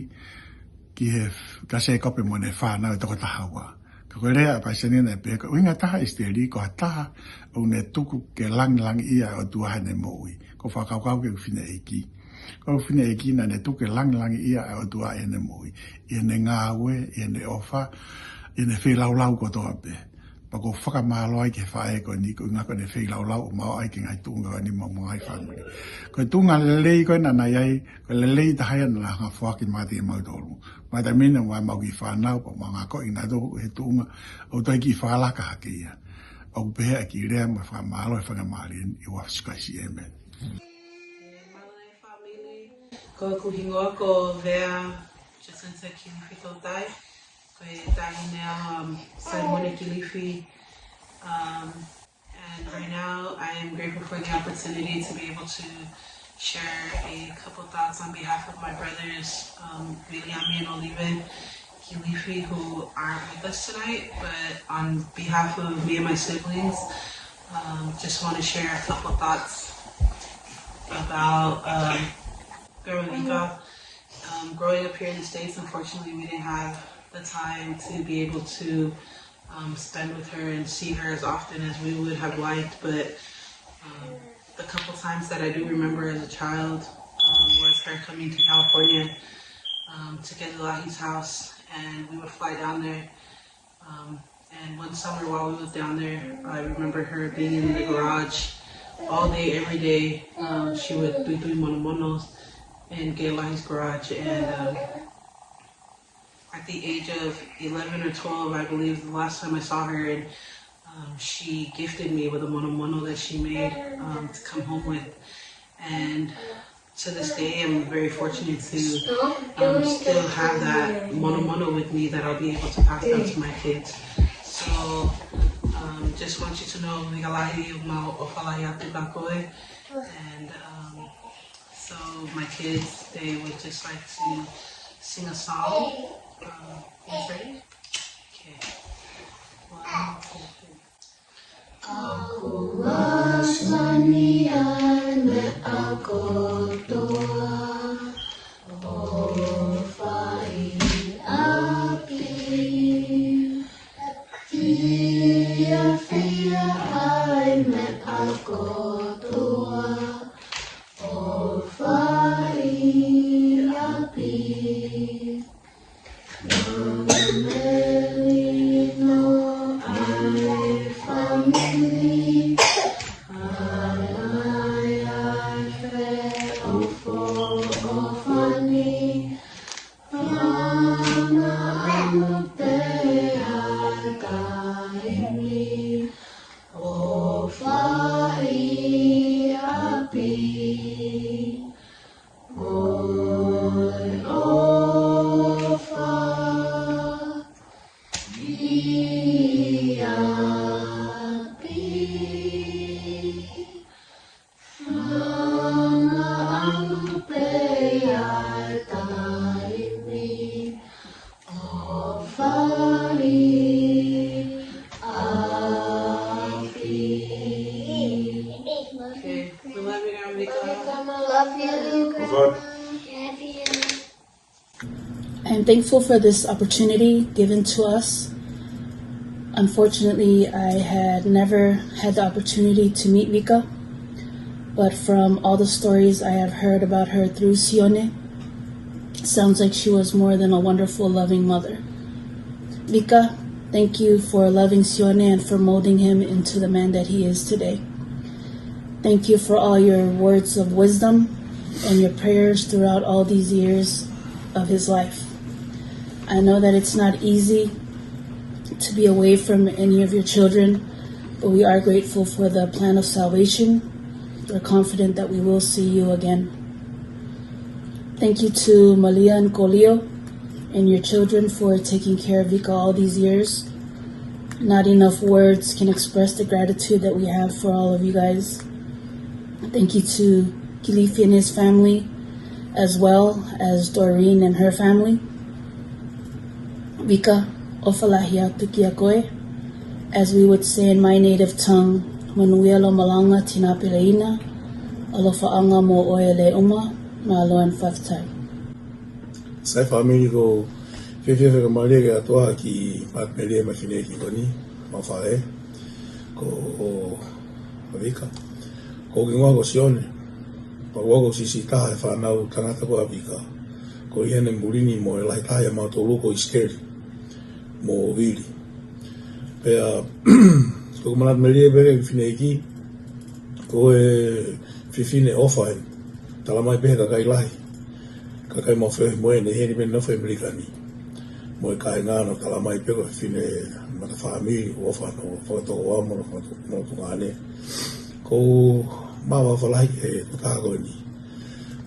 ki he, kia Sēkope mo ʻene fānau ʻe toko taha ua. Ka ko e lea ʻa e palesiteni naʻe pehē, ko e ʻuhinga ʻe taha ʻa ʻIsileli, ko ha taha ʻoku ne tuku ke langilangiʻia ʻa e ʻOtua heʻene moʻui. ʻOku ou fakakaukau ki heʻeku fineʻeiki. Ko ʻeku fineʻeiki naʻa ne tuku ke langilangiʻia ʻa e ʻOtua heʻene moʻui. ʻI heʻene ngāue, ʻi heʻene ʻofa, ʻi heʻene feilaulau kotoa pē. Pea ʻoku ou fakamālō ai ki he faʻē ko eni, ko e ʻuhinga ko ʻene feilaulau ʻo maʻu ai ki he ngaahi tuʻunga ko eni mo homau ngaahi fāmili. Ko e tuʻunga lelei ko ē naʻa na ʻi ai, ko e lelei taha ia naʻa na hanga ʻo foaki maʻa kimautolu. Mo e taimi ni mo homau kiʻi fānau, pea mo e ngaahi ko ē naʻa nau tō he tuʻunga, ʻoku toe kiʻi fakalaka hake ia. ʻOku ou pehē ʻa e kiʻi lea mo e fakamālō he faingamālie ni ʻi he huafa ʻo Sīsū Kalaisi, ʻēmeni. Mālō e fāmili. Ko ʻeku hingoa ko Vea Jacinta Kilifi Tautai. Ko e taʻahine ʻa, um, Saimone Kilifi. Um, and right now, I am grateful for the opportunity to be able to share a couple thoughts on behalf of my brothers, um, Viliami and Olive Kilifi, who aren't with us tonight, but on behalf of me and my siblings, um, just want to share a couple thoughts about, um, Veronica. Um, growing up here in the States, unfortunately, we didn't have the time to be able to, um, spend with her and see her as often as we would have liked. But, um, the couple times that I do remember as a child, um, was her coming to California, um, to Keilahi's house, and we would fly down there. Um, and one summer while we was down there, I remember her being in the garage all day, every day. Um, she would do monomonos in Keilahi's garage. And, um, at the age of eleven or twelve, I believe, the last time I saw her, and, um, she gifted me with a monomono that she made, um, to come home with. And to this day, I'm very fortunate to, um, still have that monomono with me that I'll be able to pass down to my kids. So, um, just want you to know, Migalahi, mau ʻofa lahi atu kia koe. And, um, so my kids, they would just like to sing a song. Um, you guys ready? Okay. One, two, three. Ka kuo ʻosi ʻa e meʻa kotoa ʻo fai ʻapi. Fiefia ʻa e meʻa kotoa ʻo fai I'm thankful for this opportunity given to us. Unfortunately, I had never had the opportunity to meet Vika, but from all the stories I have heard about her through Sione, sounds like she was more than a wonderful, loving mother. Vika, thank you for loving Sione and for molding him into the man that he is today. Thank you for all your words of wisdom and your prayers throughout all these years of his life. I know that it's not easy to be away from any of your children, but we are grateful for the plan of salvation. We're confident that we will see you again. Thank you to Malia and Kolio and your children for taking care of Vika all these years. Not enough words can express the gratitude that we have for all of you guys. Thank you to Kilifi and his family, as well as Doreen and her family. Vika, ʻofa lahi atu kia koe. As we would say in my native tongue, manuia lomalanga tina peleina, alofaʻanga mo oe le uma, mālō and faʻafetai. Sai fāmili, ʻoku ou fiefia fakamālō ki he ʻOtua ki Matamele mo e fineʻeiki ko eni, mo e faʻē, ko Vika. Ko hoku hingoa ko Sione, pea ʻoku ou siʻisiʻi taha he fānau tangata ko ē ʻa Vika. Ko ia naʻe muli ni mo e lahi taha ʻia mautolu ko ʻIsikeli mo Vili. Pea, ko ʻeku manatu melie pē ki he fineʻeiki, ko e fefine ʻofa ē, tala mai pē he kakai lahi, kakai mau feohi mo eni, heni pē naʻe nofo ʻi ʻAmelika ni. Mo e kāinga naʻe tala mai pē ko e fefine mata fāmili, ʻofa, naʻe fakatokoua mo e fakatokoua mo e tuongaʻane. Ko mau ʻofa lahi ki he tokotaha ko eni.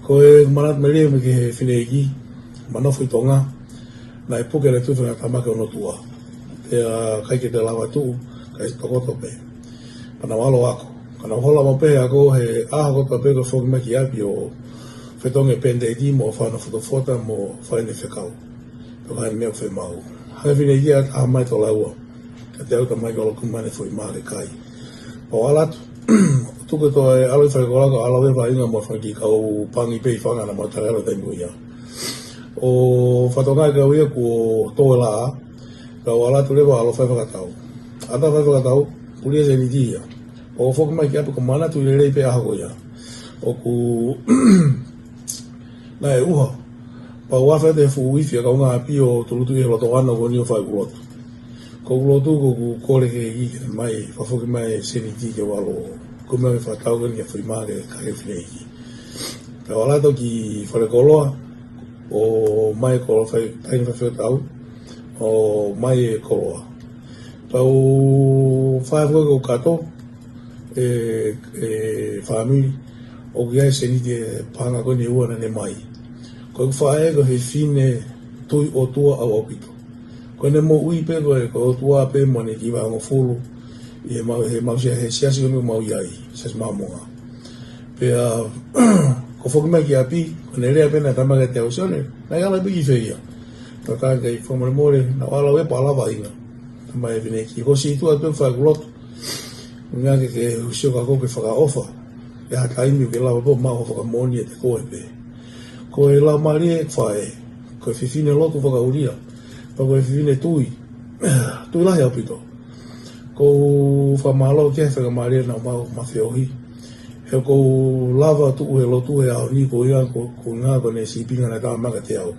Ko ʻeku manatu melie mo e ki he fineʻeiki, ma nofo ʻi Tonga, naʻe puke ʻene tuʻi fakangatāmaki ʻo e ʻOtua. Pea ʻikai ke te lava tuʻu, kae tokoto pē. Pea naʻa ku ʻalu ʻo ako. Ka naʻa ku hola mo pē ako he ʻaho kotoa pē ko e foki mai ki ʻapi ʻo fetongi e peniteiti mo fana fotofota mo fai ʻene fekau. Pea fai ʻene meʻa ʻoku fiemaʻu. Hanga ʻe he fineʻeiki ʻo ʻatā mai tō laua. Ka te au tamai ko lo kumane foʻi mā ke kai. Pea u ʻalu atu. Tuku e toe ʻalu ʻi fale kola ka ʻalu ʻo fai ʻa e vaʻinga mo e fanga kiʻi kau pangi pē ʻi fanga naʻa mau tali ʻalu taimi ko ia. ʻO fakatonga e kau ia kuo tō e laʻā. Ka u ʻalu atu leva ʻo ʻalu ʻo fai fakatau. ʻAlu ʻo fai fakatau, puli e sēniti ia. ʻO foki mai ki ʻapi ko e manatu lelei pē ʻaho ko ia. ʻOku naʻe ʻuha. Pea u afe atu he fuʻu ifi ʻa e kaungāʻapi ʻo tūʻulutui he loto ʻana ko eni ʻo fai ʻeku lotu. Ko ʻeku lotu ko ʻeku kole ki he ʻEiki ke ne mai, fakafoki mai e sēniti ke u ʻalu ʻo kumi ʻa e fakatau ko eni ke fai mai ke kai e fineʻeiki. Pea u ʻalu atu ki fale koloa, ʻo mai e koloa fai, taimi fai fakatau, ʻo mai e koloa. Pea u fai ʻeku kato, ʻe, ʻe fāmili, ʻoku ʻi ai e sēniti ʻe paʻanga ko eni ʻe ua naʻa ne mai. Ko ʻeku faʻē ko e fefine tui ʻOtua ʻaupito. Ko ʻene moʻui pē ko e, ko e ʻOtua pē mo ʻene kiʻi vahe hongofulu, ʻi he mau, he mau siasi, he siasi ko eni ʻoku mau ʻi ai, Siasi Māmonga. Pea, ko e foki mai ki ʻapi, ko ʻene lea pē ʻena tama kiate au, Sione, naʻe ʻalu pē ki fē ia. Tau tā kai fakamolemole, naʻa ku ʻalu au ʻo lava vaʻinga. Tala mai e fineʻeiki, ko e sītuʻa atu pē ʻeku fai ʻeku lotu. Ngā ke ke sio ka ko ke fakaʻofa. ʻI ha taimi ʻoku ke lava pē ʻo maʻu ha fakamoʻoni ʻiate koe pē. Ko e laumālie ʻeku faʻē, ko e fefine lotu fakaʻulia. Pea ko e fefine tui, tui lahi ʻaupito. ʻOku ou fakamālō ki he faingamālie naʻa mau maʻu feohi. He ʻoku ou lava tuʻu he lotu he ʻaho ni ko ia ko, ko e ʻuhinga ko ʻene sīpinga naʻe tala mai kiate au.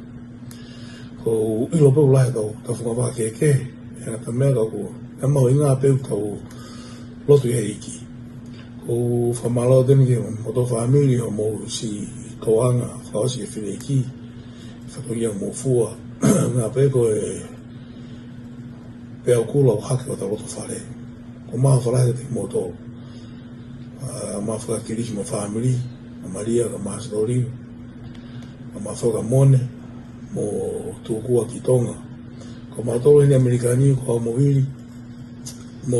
ʻOku ou ʻilo pē ʻoku lahi ʻetau, ʻetau fungavaka kehekehe, he ngata meʻa ka ʻoku, naʻe mahuʻinga pē ʻetau lotu ki he ʻEiki. ʻOku ou fakamālō atu eni ki he moutolu fāmili, hoʻomou siʻi tokanga, fakaʻosi ki he fineʻeiki, fatongia mo fua, ngā pē ko e peau kula ʻo hake ʻo tau loto fale. ʻOku mau ʻofa lahi kiate kimoutolu. ʻA, mau fakakilisi mo e fāmili, ʻa Malia, ka Masitoli, ʻa mau fakamone, mo Tukua ki Tonga. Ko mautolu heni ʻAmelika ni, ko au mo Vili, mo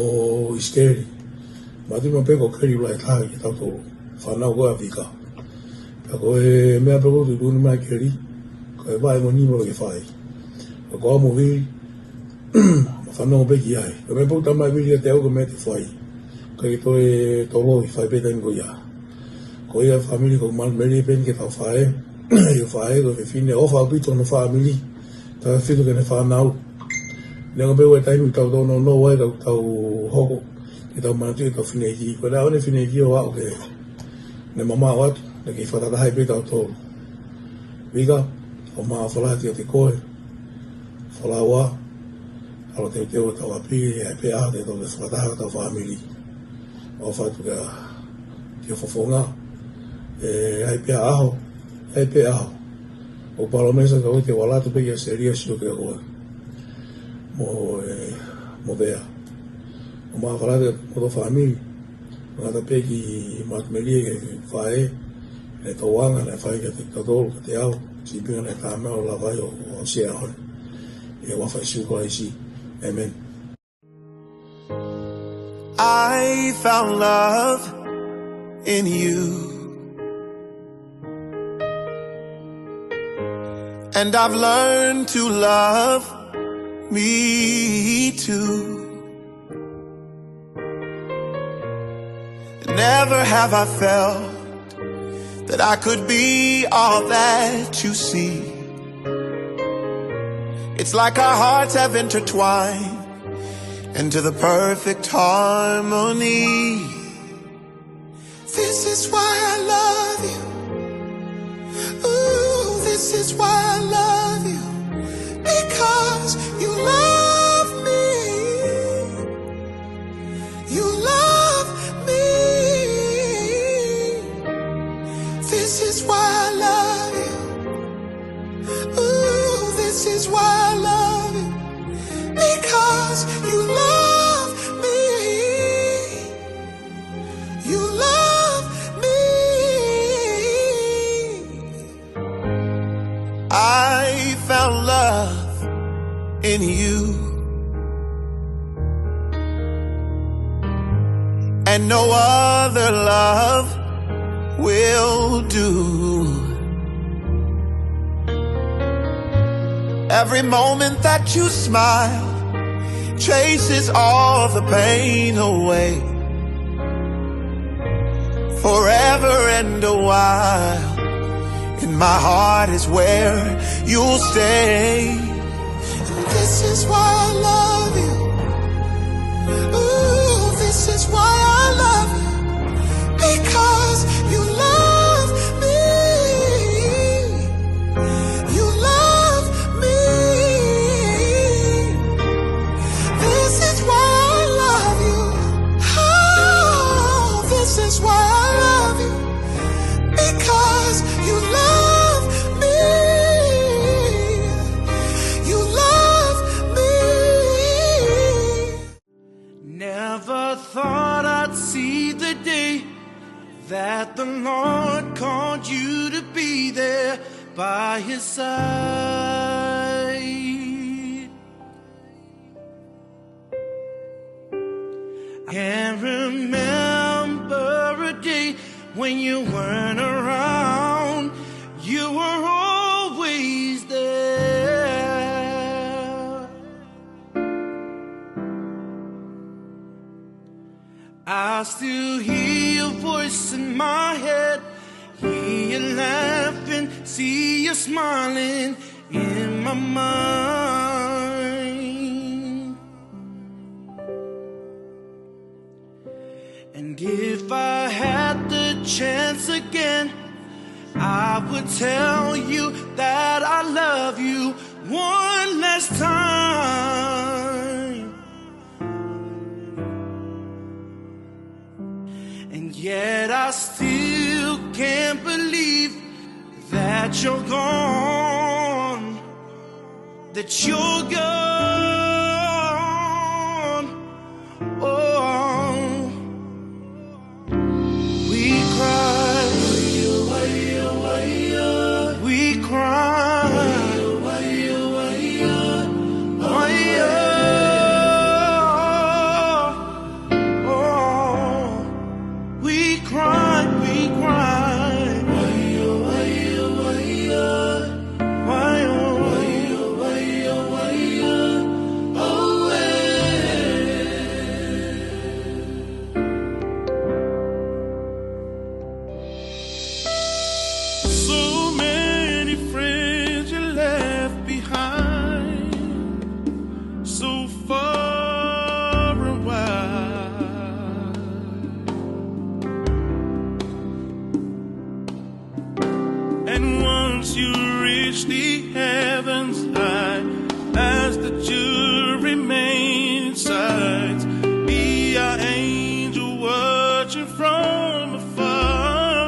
ʻIsikeli. Mātuʻaki pē ko Keli ʻoku lahi taha ʻiate kitautolu. Fānau ko ē ʻa Vika. Ka ko e meʻa pē ʻoku tuʻutuʻuni mai Keli, ko e vaʻe mo e nima pē ke fai. Ka ko au mo Vili, ma fanongo pē ki ai. Ko e meʻa pē ʻoku tala mai Vili kiate au ko e meʻa te u fai. ʻIkai ke toe toloi, fai pē taimi ko ia. Ko ia fāmili ko Manu Melie pē eni ki heʻetau faʻē, ʻio faʻē, ko e fefine ʻofa ʻaupito hono fāmili, tautautefito ki heʻene fānau. Neongo pē ʻa e taimi ʻoku tau tōnounou ai ka ʻoku tau hoko, ke tau manatuʻi ʻetau fineʻeiki. Ko e ʻaho ni fineʻeiki ʻo aʻu ki heʻene mamaʻo atu, naʻe kei fakataha ai pē kitautolu. Vika, ʻoku mau ʻofa lahi atu kiate koe. Folaua, ʻalu teuteu ʻetau ʻapi, ʻe ʻi ai pē ʻaho te tau toe fakataha ko ʻetau fāmili. ʻOfa atu kia, kia Fofonga, ʻe ʻi ai pē ʻaho, ʻe ʻi ai pē ʻaho. ʻOku palōmesi atu au te u ʻalu atu pē kia Selia ʻo sio kia koe. Mo, ē, mo Vea. ʻOku mau ʻofa lahi atu ki hoʻomou fāmili. Ngata pē ki Manu Melie ki he faʻē, ʻene tokanga naʻe fai kiate kitautolu, kiate au, sīpinga naʻe talamai ʻoku lava ai ʻo, ʻo aʻusia ʻa e ʻaho ni. ʻI he huafa ʻo Sīsū Kalaisi. ʻĒmeni. I found love in you. And I've learned to love me too. Never have I felt that I could be all that you see. It's like our hearts have intertwined into the perfect harmony. This is why I love you. Ooh, this is why I love you. Because you love me. You love me. This is why I love you. Ooh, this is why I love you. Because you love me. You love me. I found love in you. And no other love will do. Every moment that you smile chases all the pain away. Forever and a while, in my heart is where you'll stay. And this is why I love you. Ooh, this is why I love you. Because you love me. You love me. This is why I love you. Oh, this is why I love you. Because you love me. You love me. Never thought I'd see the day that the Lord called you to be there by his side. Can't remember a day when you weren't around. You were always there. I still hear your voice in my head. Hear you laughing, see you smiling in my mind. And if I had the chance again, I would tell you that I love you one last time. And yet I still can't believe that you're gone, that you're gone. Oh, we cry, we cry. Oh, we cry, we cry. Why, oh, why, oh, why, oh? Why, oh, why, oh, why, oh, why, oh? So many friends you left behind, so far and wide. And once you reach the heavens high, as the two remain sides, be our angel watching from afar.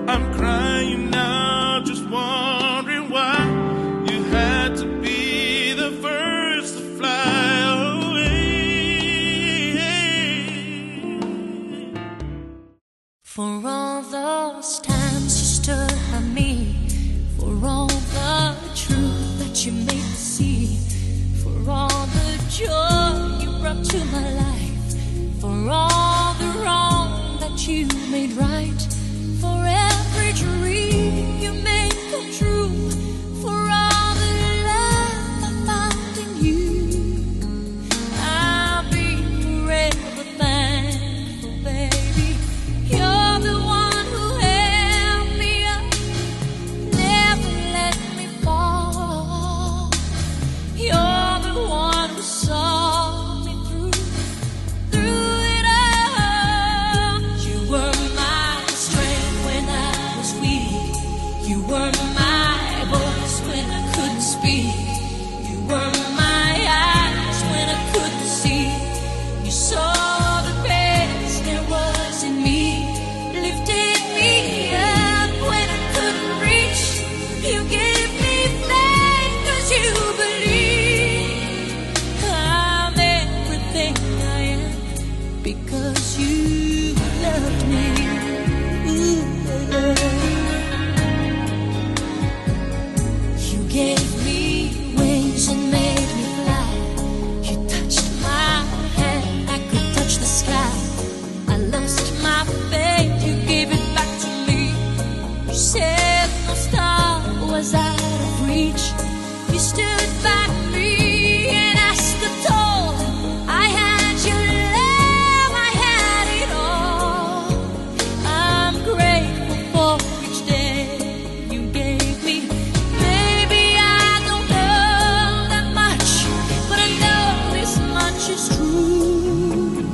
I'm crying now, just wondering why you had to be the first to fly away. For all those times you stood by me, for all the truth that you made me see, for all the joy you brought to my life, for all the wrong that you made right, for every dream you made come true, for all the love I found in you, I'll be forever thankful, baby. You're the one who held me up, never let me fall. You're the one who saw me through, through it all. You were my strength when I was weak. You were my voice when I couldn't speak. You were my eyes when I couldn't see. You saw the best there was in me, lifted me up when I couldn't reach. You gave me faith 'cause you believe I'm everything I am. Because you love me. Ooh, yeah. You gave me wings and made me fly. You touched my hand, I could touch the sky. I lost my faith, you gave it back to me. You said no star was out of reach. You stood by me and I stood tall. I had your love, I had it all. I'm grateful for each day you gave me. Maybe I don't know that much, but I know this much is true.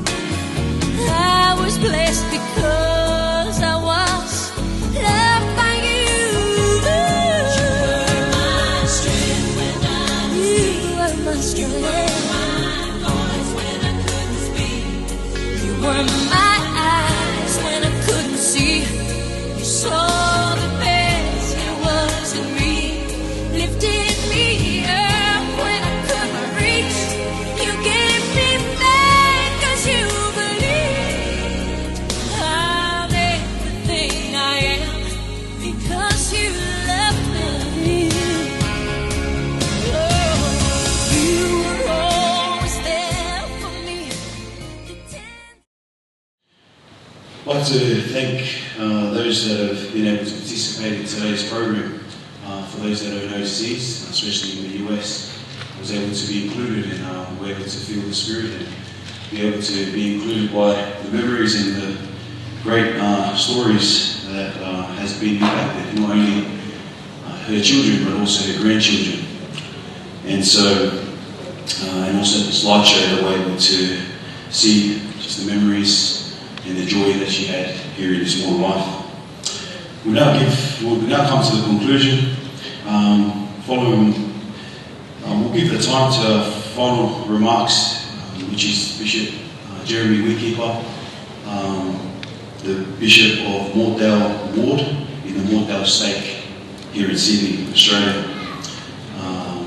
I was blessed because I was loved by you. You were my strength when I was weak. You were my strength. You were my voice when I couldn't speak. You were my eyes when I couldn't see. You saw the best there was in me. Lifted me up when I couldn't reach. You gave me faith 'cause you believed I'm everything I am because you loved me. Oh, you were always there for me. I'd like to thank, uh, those that have been able to participate in today's program. Uh, for those that are overseas, especially in the U S, I was able to be included and, uh, were able to feel the spirit and be able to be included by the memories and the great, uh, stories that, uh, has been impacted, not only, uh, her children but also her grandchildren. And so, uh, and also the slideshow that we're able to see just the memories and the joy that she had here in this mortal life. We now give, we now come to the conclusion. Um, following, um, we'll give the time to final remarks, um, which is Bishop, uh, Jeremy Weekeeper, um, the Bishop of Moatdale Ward in the Moatdale Stake here in Sydney, Australia. Um,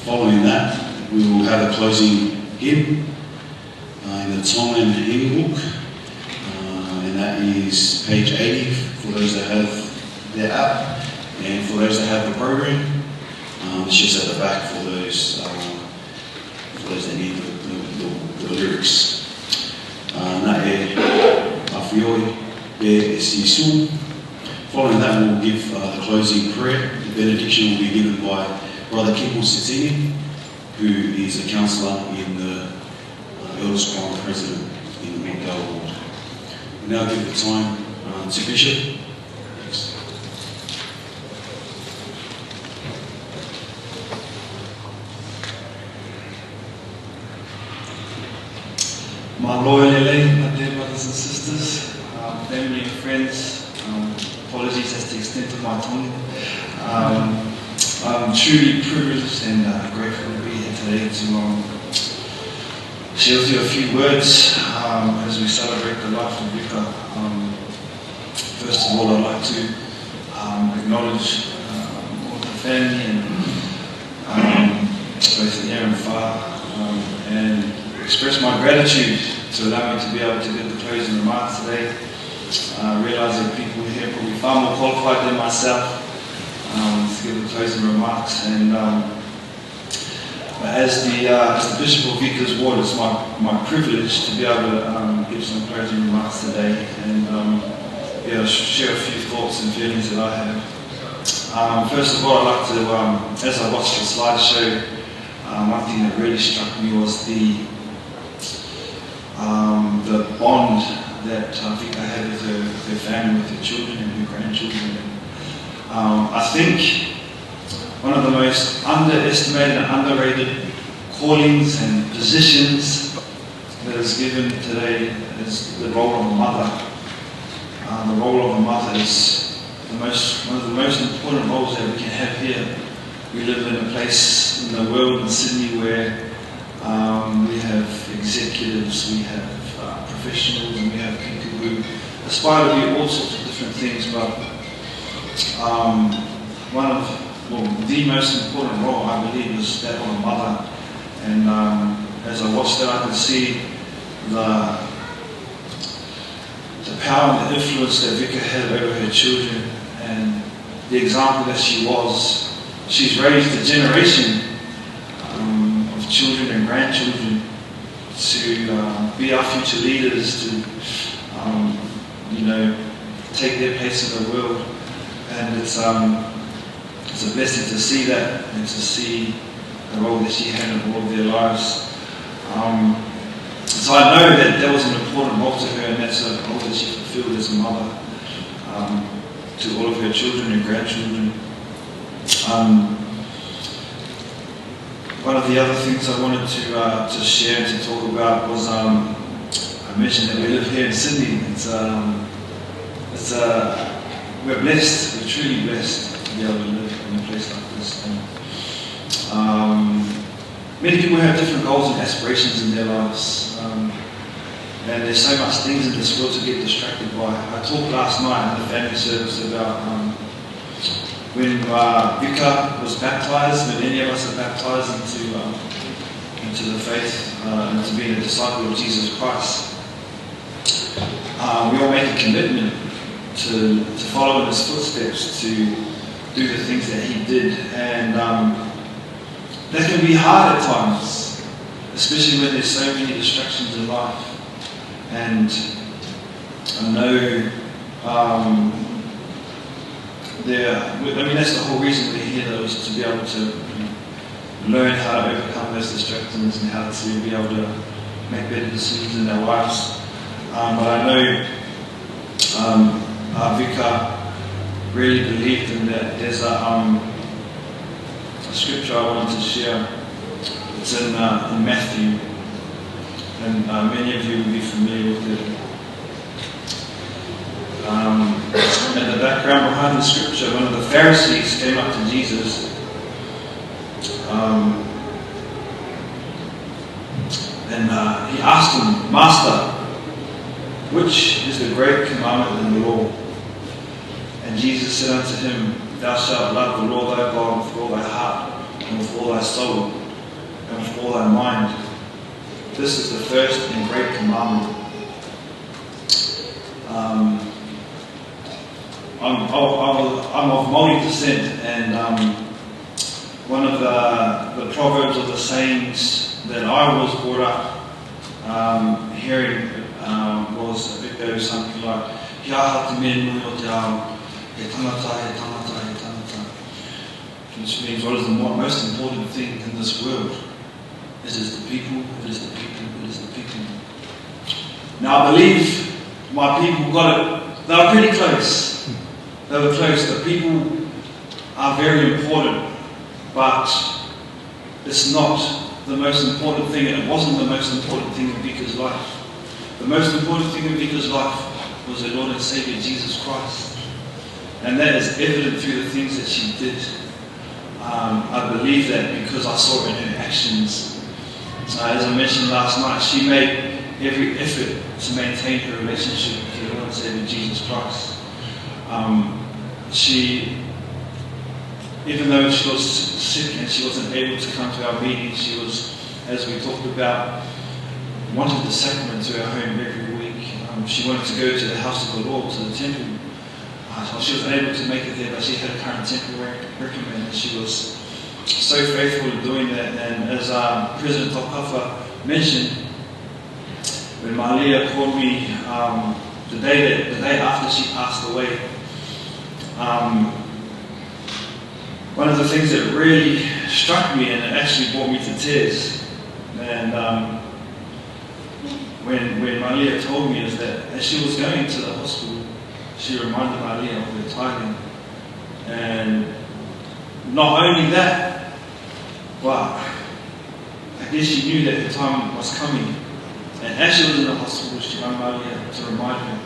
following that, we will have a closing hymn, uh, in the Tongan hymn book, uh, and that is page eighty for those that have their app, and for those that have the program, um, it's just at the back for those, uh, for those that need the, the, the, the lyrics. Uh, Naʻe ʻAfio pē ʻa Sīsū. Following that, we'll give, uh, the closing prayer. The benediction will be given by Brother Kimball Satini, who is a counsellor in the, uh, Elders Quorum President in the Moatdale Ward. We now give the time, uh, To Bishop. Mālō e lelei, my dear brothers and sisters, um, family and friends. Um, apologies as to the extent of my Tongan. Um, I'm truly privileged and uh, grateful to be here today to um, share with you a few words um, as we celebrate the life of Vika. Um, first of all, I'd like to um, acknowledge um, all the family and um, both near and far, um, and express my gratitude to allow me to be able to give the closing remarks today. Uh, realizing people here probably far more qualified than myself um, to give the closing remarks. And um, as the, uh, as the Bishop of Vika's Ward, it's my, my privilege to be able to um, give some closing remarks today and um, be able to share a few thoughts and feelings that I have. Um, first of all, I'd like to, um, as I watched the slideshow, um, one thing that really struck me was the um, the bond that uh, Vika had with her, with her family, with her children and her grandchildren. Um, I think one of the most underestimated and underrated callings and positions that is given today is the role of a mother. Uh, the role of a mother is the most, one of the most important roles that we can have here. We live in a place in the world, in Sydney, where um, we have executives, we have uh, professionals, and we have people who aspire to be all sorts of different things. But um, one of, well, the most important role, I believe, is that of a mother. And um, as I watched that, I could see the the power and the influence that Vika had over her children and the example that she was. She's raised a generation um, of children and grandchildren to um, be our future leaders, to um, you know, take their place in the world. And it's um, it's a blessing to see that and to see the role that she had in all of their lives. Um, so I know that that was an important role to her, and that's a role that she fulfilled as a mother um, to all of her children and grandchildren. Um, one of the other things I wanted to uh, to share and to talk about was um, I mentioned that we live here in Sydney. It's um, it's uh, we're blessed. We're truly blessed to be able to live in a place like this. And um, many people have different goals and aspirations in their lives. Um, and there's so much things in this world to get distracted by. I talked last night in the family service about um, when uh, Vika was baptized, when any of us are baptized into um, into the faith uh, and to being a disciple of Jesus Christ, uh, we all make a commitment to, to follow in his footsteps, to do the things that he did. And um, that can be hard at times, especially when there's so many distractions in life. And I know um, there, I mean, that's the whole reason we're here, though, is to be able to learn how to overcome those distractions and how to be able to make better decisions in our lives. Um, but I know um, uh, Vika really believed in that. There's a, um, a scripture I wanted to share. It's in, uh, in Matthew, and uh, many of you will be familiar with it. Um, in the background behind the scripture, one of the Pharisees came up to Jesus um, and uh, he asked him, "Master, which is the great commandment in the law?" And Jesus said unto him, "Thou shalt love the Lord thy God with all thy heart, and with all thy soul, and with all thy mind. This is the first and great commandment." Um, I'm, I'm, I'm of Māori descent, and um, one of the, the proverbs or the sayings that I was brought up um, hearing um, was a bit better, something like, "He aha te mea nui o te ao, he tangata, he tangata, he tangata." Which means, what is the mo- most important thing in this world? It is the people, it is the people, it is the people. Now, I believe my people got it They were pretty close. They were close. The people are very important, but it's not the most important thing, and it wasn't the most important thing in Vika's life. The most important thing in Vika's life was her Lord and Savior, Jesus Christ. And that is evident through the things that she did. Um, I believe that because I saw it in her actions. Uh, as I mentioned last night, she made every effort to maintain her relationship with her Lord and Savior, Jesus Christ. Um, she, even though she was sick and she wasn't able to come to our meetings, she was, as we talked about, wanted the sacrament to her home every week. Um, she wanted to go to the house of the Lord, to the temple. Uh, so she wasn't able to make it there, but she had a current temple rec-, recommend, and she was so faithful in doing that. And as, um, President Tokapa mentioned, when Malia called me, um, the day that, the day after she passed away, um, one of the things that really struck me, and it actually brought me to tears, and, um, when, when Malia told me, is that as she was going to the hospital, she reminded Malia of her tithing. And not only that, but I guess she knew that her time was coming. And as she was in the hospital, she rang Malia to remind her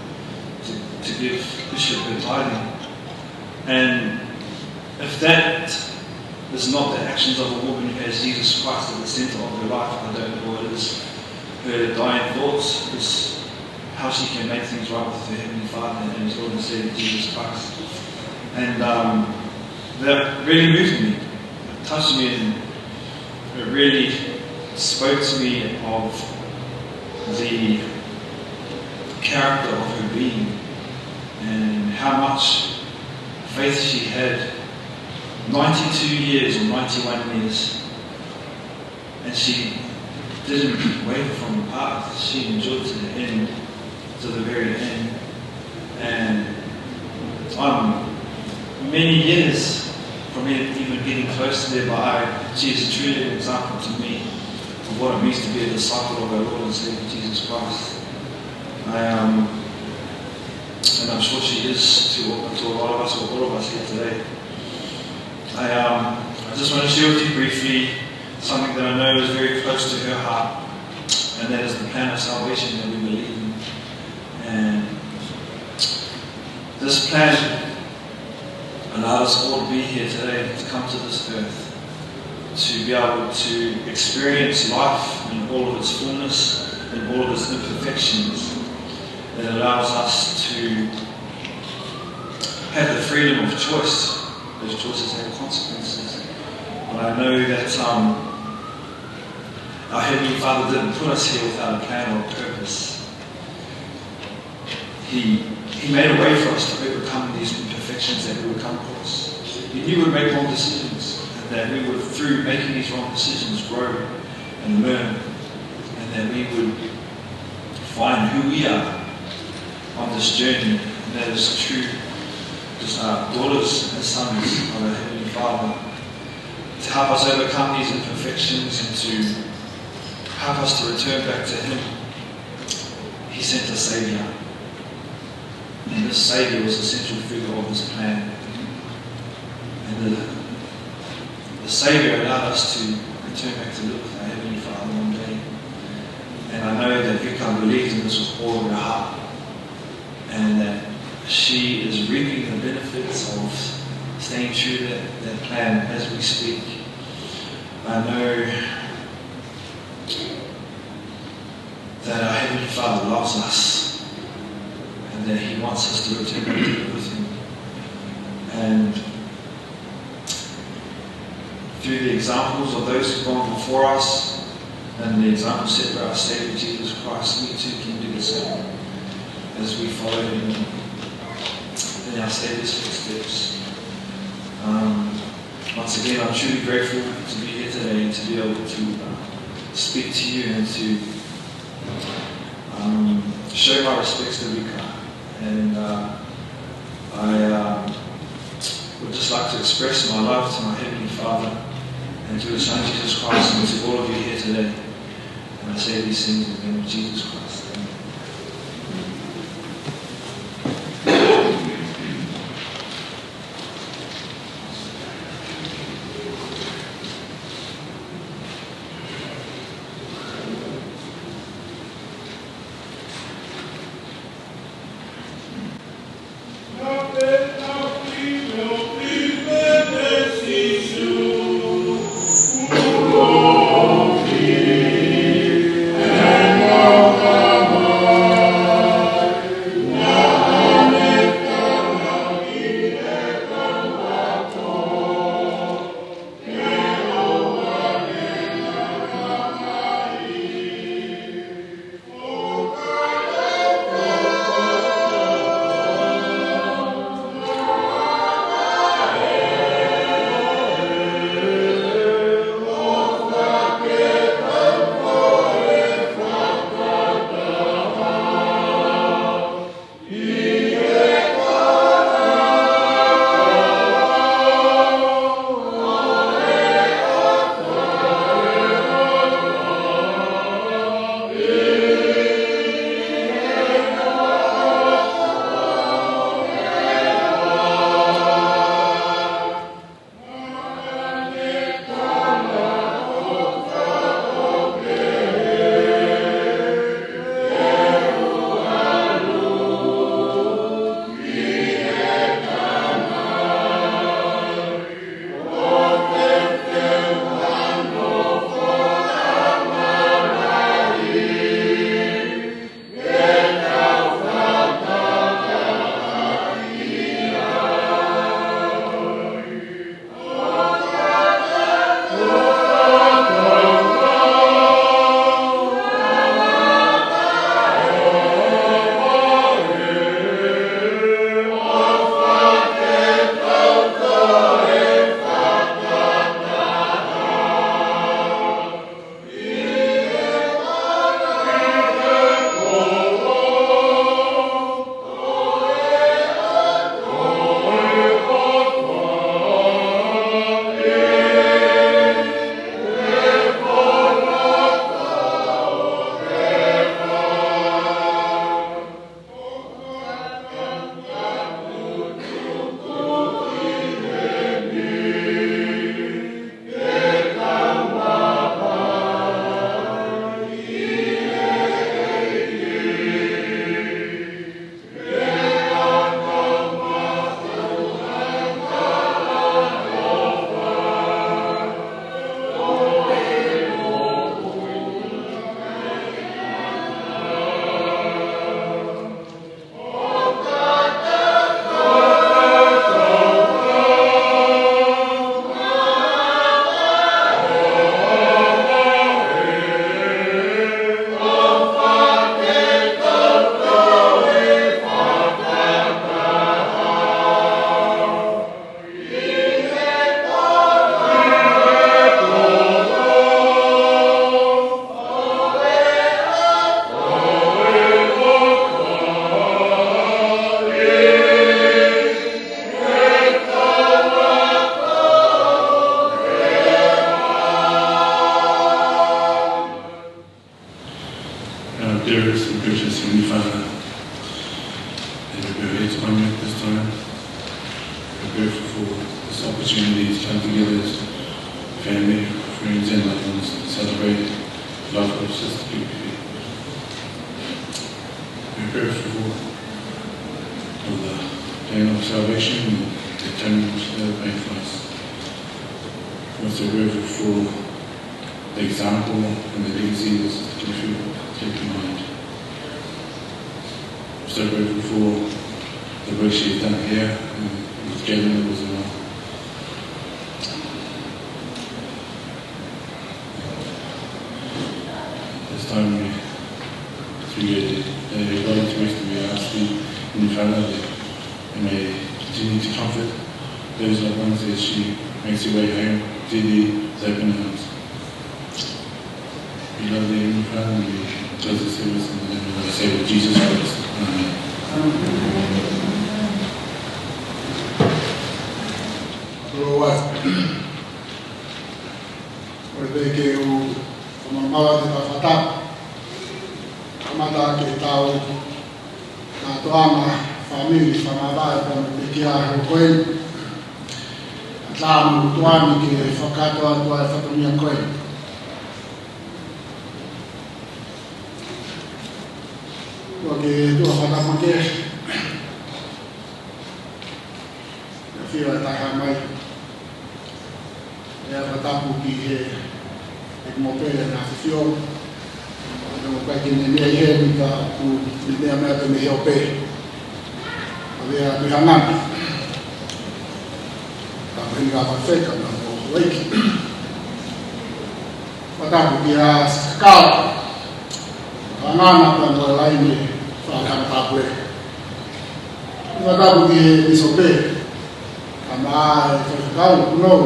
to, to give Bishop her tithing. And if that is not the actions of a woman who has Jesus Christ at the center of her life, I don't know what it is. Her dying thoughts is how she can make things right with her Heavenly Father and his Lord and Savior, Jesus Christ. And, um, that really moved me. It touched me, and it really spoke to me of the character of her being and how much faith she had. Ninety-two years or ninety-one years, and she didn't waver from the path. She endured to the end, to the very end. And I'm many years from e-, even getting close to there, but I, she is truly an example to me of what it means to be a disciple of our Lord and Savior, Jesus Christ. I, um, and I'm sure she is to, to a lot of us, or all of us here today. I, um, I just want to share with you briefly something that I know is very close to her heart, and that is the plan of salvation that we believe in. And this plan allowed us all to be here today, to come to this earth, to be able to experience life in all of its fullness, in all of its imperfections. It allows us to have the freedom of choice. Those choices have consequences. But I know that, um, our Heavenly Father didn't put us here without a plan or a purpose. He, he made a way for us to overcome these imperfections that we would come across. He knew we'd make wrong decisions, and that we would, through making these wrong decisions, grow and learn, and that we would find who we are on this journey, and that is true, just, uh, daughters and sons of our Heavenly Father, to help us overcome these imperfections and to help us to return back to Him. He sent a Savior, and this Savior was the central figure of this plan. And the, the Savior allowed us to return back to live with our Heavenly Father one day. And I know that Vika believes in this with all of her heart, and that she is reaping the benefits of staying true to that, that plan as we speak. I know that our Heavenly Father loves us and that He wants us to return to live with Him. And through the examples of those who've gone before us and the example set by our Savior Jesus Christ, we too can do the same as we follow Him in our Savior's footsteps. Um, once again, I'm truly grateful to be here today and to be able to, uh, speak to you and to, um, show my respects to Vika. And, uh, I, um, would just like to express my love to my Heavenly Father and to His Son Jesus Christ and to all of you here today. And I say these things in the name of Jesus Christ. Amen. We're grateful for this opportunity to come together as family, friends, and loved ones to celebrate the life of Sister Pipi. We're grateful for the plan of salvation and the atonement of the pain for us. We're also grateful for the example and the legacy that Sister Pipi left behind. So grateful for the work she's done here and with Kevin as well. This time we, we, uh, going to make the reality in front of it and may continue to comfort those loved ones as she makes her way home to the open arms. Beloved, in front of me, does the service in the name of our Savior Jesus Christ. Amen. Lord, ʻoku ou kole ke u fakamālō atu he taimi ni. Kamata ke tau kātoanga fāmili, fakamālō atu mo e pekia he ʻaho ko eni. Tau motuʻa ni ke fakakātoa atu ʻa e fatongia ko eni. Kuo ke tuʻa fakatapu makehe. ʻIo, ʻafio ʻa e Tamai. ʻIo, fakatapu ki he, ʻEiki mo pē ʻa e ʻAfio. ʻIo, mo pē ki he meʻa ʻi heni ka ʻoku ne meʻa meʻa pē mei he ope. ʻA e ʻa e Tuʻi Hangana. Ka ko heni ka fakafeka na mo ʻEiki. Fakatapu kia Sister Kau. Hangana pea mo e laine fakatapu ē. Fakatapu ki he pīsope. Kae ʻumaʻā e faifekau, kuo nau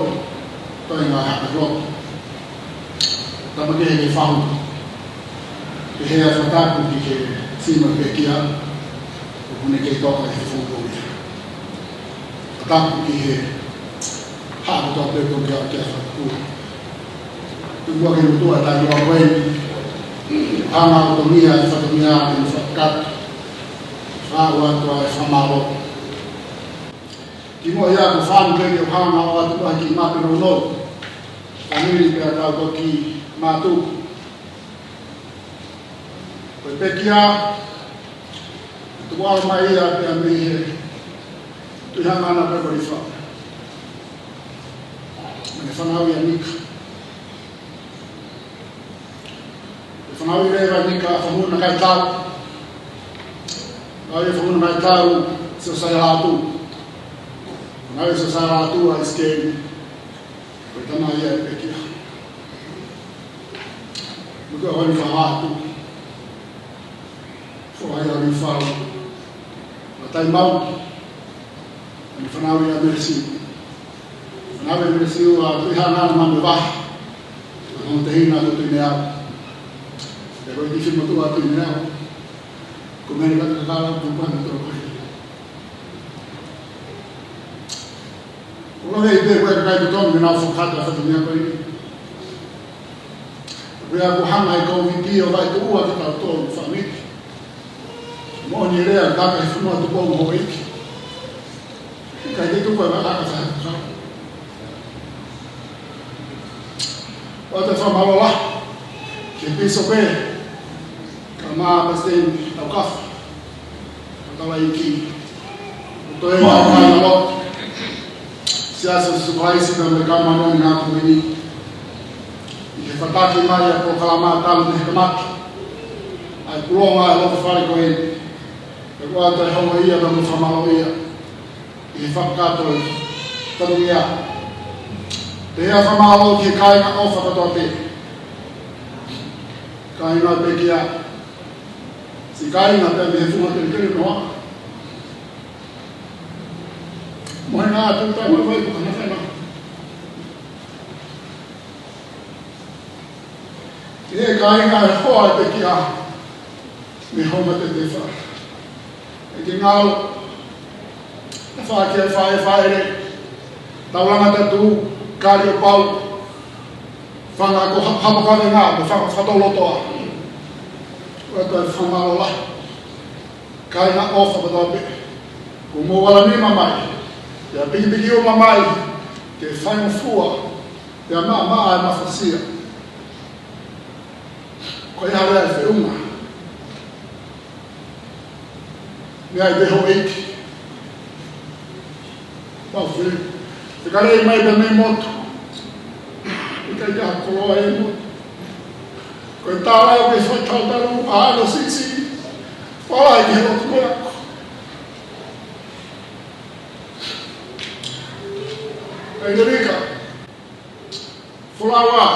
toenga haka loto. Tama ke he fahu. Ke he fakatapu ki he sino pekia. ʻOku ne kei toka he fufū ko ia. Fakatapu ki he haʻa kotoa pē ʻoku ke ʻalu ke fakatapu. Tuku ke u tuʻa ʻi he taimi ko eni. Hanga ʻo totongi ʻa e fatongia ke ne fakakakato. Fakahoko atu ʻa e fakamālō. Kimuʻa ia ko e fānau ke u hanga ʻo ʻoatu ʻa e kiʻi mape nounou. Fāmili pea tau toki mātuku. Ko e pekia, tuku ʻalu mai ia pea mei he Tuʻi Hangana pea ko Lifa. Mei he fānau ia Nika. Ko e fānau ia leva Nika, fānau naʻe ʻikai tau. Fānau ia fānau naʻe ʻikai tau, Siosiua Lātū. Fānau ia Siosiua Lātū ʻa Isikeli. Ko e tama ia ʻa e pekia. Muka wani fānau atu. Foha ia ni fau. Matai mau. Ni fānau ia Melesiu. Fānau ia Melesiu ʻa Tuʻi Hangana mo e vahe. Ko e tehina ʻo Tuʻineau. Pea ko e kiʻi finemotuʻa ʻo Tuʻineau. Ko e meʻa ni ka kakala tu pana toko. Ko e lave pē ko e kakai totonu ke nau fakakakato ʻa e fatongia ko eni. Pea kuo hanga ʻe he Kōviti ʻo vaetuʻua kitautolu fāmili. Moʻoni e lea, kaka he fonua tuʻu ʻo houʻeiki. ʻIkai ke tuku ʻa e kaka sa kaka. ʻOatu e fakamālō lahi ki he pīsope, kae ʻumaʻā Palesiteni Taukafa. Taukafa ʻEiki. Ko e toenga ʻo e kāingalotu Siasi ʻo Sīsū Kalaisi ʻo e Kau Māʻoniʻoni ʻi he Ngaahi ʻAho Kimui Ni. ʻI he fataki mai ʻa e polokalama talu mei he kamata ʻa e pulonga ʻa e lotofale ko eni. Pea kuo ʻoatu e houngaʻia pea mo e fakamālōʻia ʻi he fakakakato ʻo e fatongia. Pea fakamālō ki he kāinga ʻofa kotoa pē. Kāinga pekia. Siʻi kāinga pea mei he funga kelekele noa. Mo e ngaahi ʻapi taimi ko ē ko e hana fena. ʻE kāinga e hoa ʻa e pekia. Mei Homa Tetefa. ʻEiki Ngalo. ʻE fā kia fā e fā ere. Taulanga Tatu, Kaliopau. Fanga ko ha-, Haʻamoa Kavenga, ko fanga fakatau lotoa. ʻOatu e fakamālō lahi. Kāinga ʻofa kotoa pē. Kuo mou ala nima mai, pea pikipiki uma mai, ke faingofua, pea maʻamaʻa e mafasia. Ko e hā leva e feʻunga? Meʻa ʻi he houʻeiki. Mau fili. Te kalei mai pea mei motu. ʻIkai ke ʻi ai ha koloa ʻi motu. Ko e tala ʻo e fai tau talu a ano sisi. Fala ʻi he lotu ko e ako. ʻEngerika. Folaua.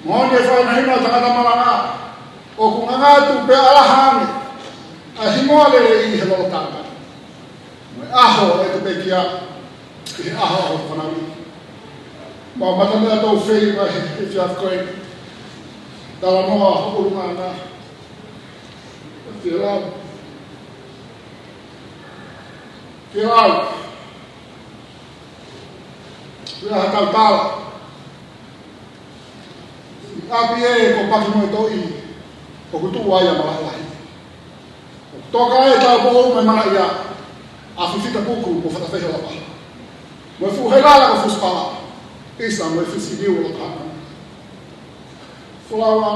Moʻoni e fainahina ʻo e tangata malanga. ʻOku ngangatu pea ʻalaha ange ʻa e hingoa lelei ʻi he lotanga. Mo e ʻaho ʻo ʻete pekia ʻi he ʻaho ʻo hoʻo fanauʻi. Mau mata meʻa tau fei mai he, he efiafi ko eni. Talanoa hoʻo ʻulungaanga. Fielau. Fielau. Fielau ha tautala. ʻApē ko Paki mo e Toʻi, ʻoku tuʻu ai ʻa Malaʻelahi. ʻOku toka ai e taupoʻou mo e manaʻia ʻa Fifita Puku mo Fatafehi Lapaha. Mo e fuʻu heilala ko Fusipala, ʻisa mo e Fisi Niu ʻo Lapaha. Folaua,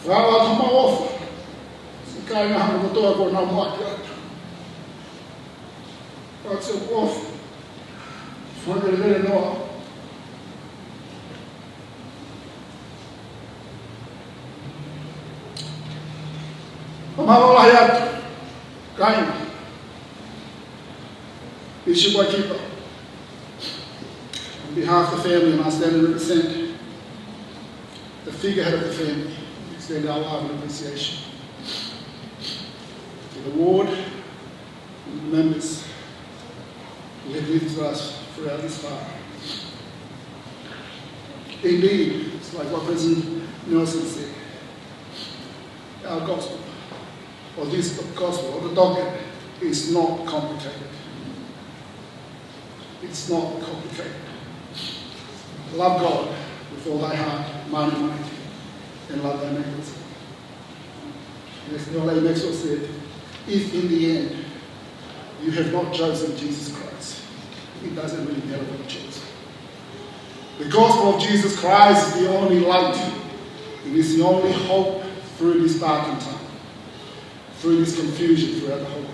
folaua ʻa Tama ʻOfa. Siʻi kāinga Haʻa Motu kotoa kuo nau muʻaki atu. Pati ʻoku ʻofa. Fua ke lele noa. Fakamālō lahi atu. Kāinga. Bishop Wakipa. On behalf of the family, and I stand and represent the figurehead of the family. Extend our love and appreciation to the ward, members who have lived with us throughout this far. Indeed, it's like what President Nelson said. Our gospel, or this gospel, or the doctrine, is not complicated. It's not complicated. Love God with all thy heart, mind, and might, and love thy neighbors. And as the Old Maxwell said, if in the end you have not chosen Jesus Christ, it doesn't really matter what you choose. The gospel of Jesus Christ is the only light. It is the only hope through this darkened time, through this confusion throughout the whole world.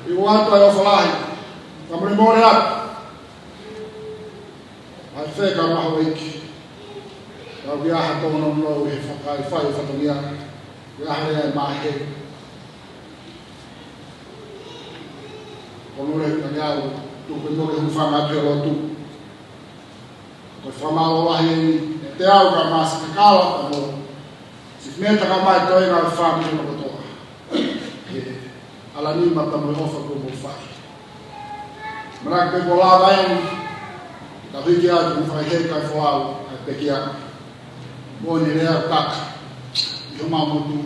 ʻOatu ʻa e ʻofa lahi, fakamolemole atu. ʻAi feka maha o iki. Kau ki aha tō no no he fakai fai fatongia. Ki aha lea e mahe. Ko no le ka ngiau, tuku no le hūfanga pē lotu. Ko e fakamālō lahi eni, ʻiate au kae ʻumaʻā siʻi kakala pea mo siʻi meʻa takamai toenga ʻo e fāmili kotoa. He ʻalu nima pea mo e ʻofa kuo mou fai. Manako pē kuo lava eni, tau hiki atu mo fai he kai folau, ʻa e pekia. Moʻoni lea ʻoku taka ʻi homau motu.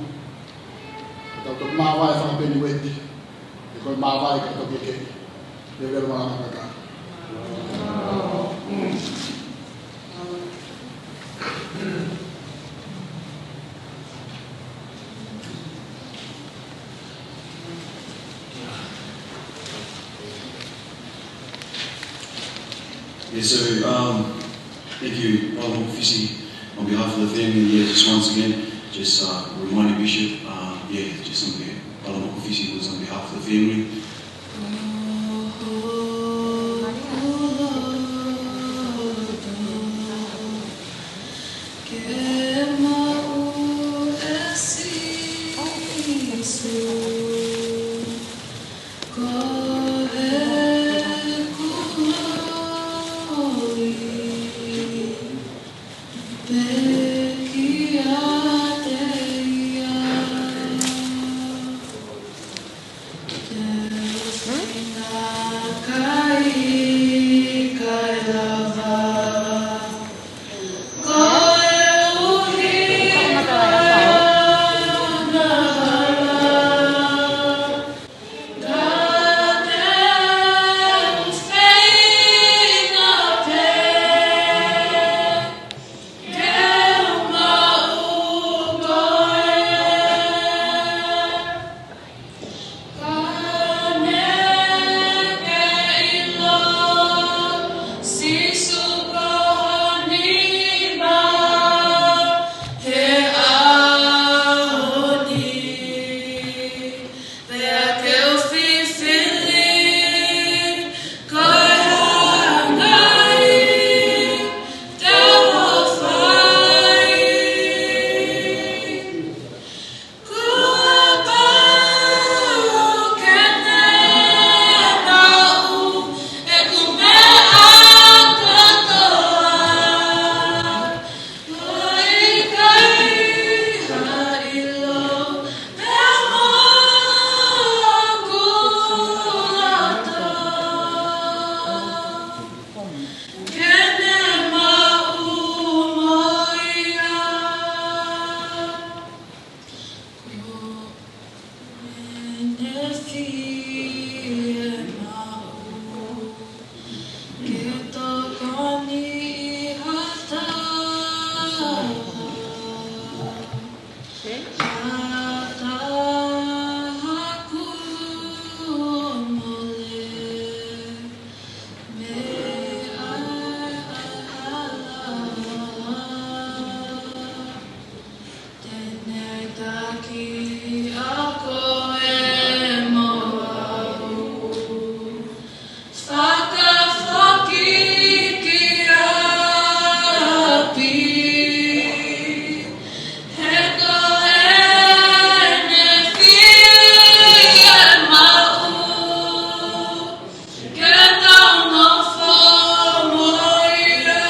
Tau toki māvae fakapeni weti. He ko e māvae ka toki ʻeke. Lelei malanga kaka. Yeah, so, um, thank you, Brother Mokofisi, on behalf of the family. Yeah, just once again, just, uh, reminding Bishop, uh, yeah, just on behalf, Brother Mokofisi was on behalf of the family. Fiemaʻu ke tokoni ʻi ha taha, ha taha kuo mole, meʻa ʻa e hala. Te ne taki ʻa koe mo au, fakafoki ki ʻapi. He ko ʻene fiemaʻu ke tau nofo mo ia.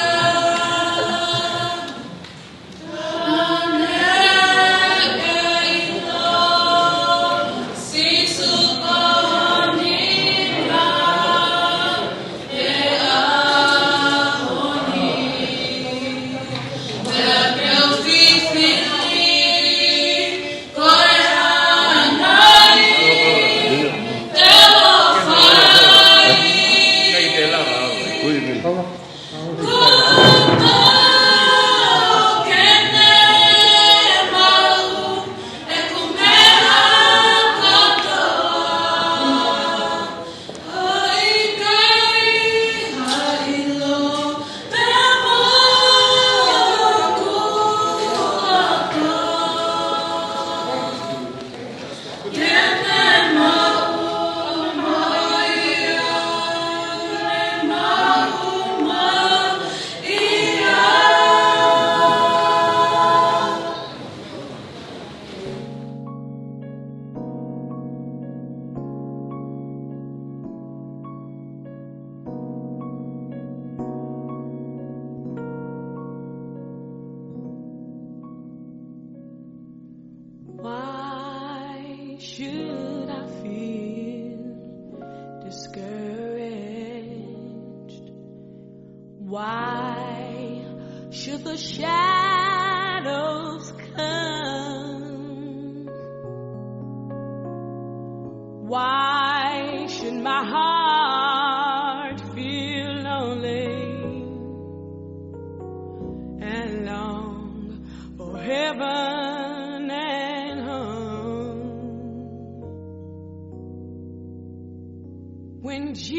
Why should I feel discouraged? Why should the shadows come? Why should my heart feel lonely and long for heaven and home? When Jesus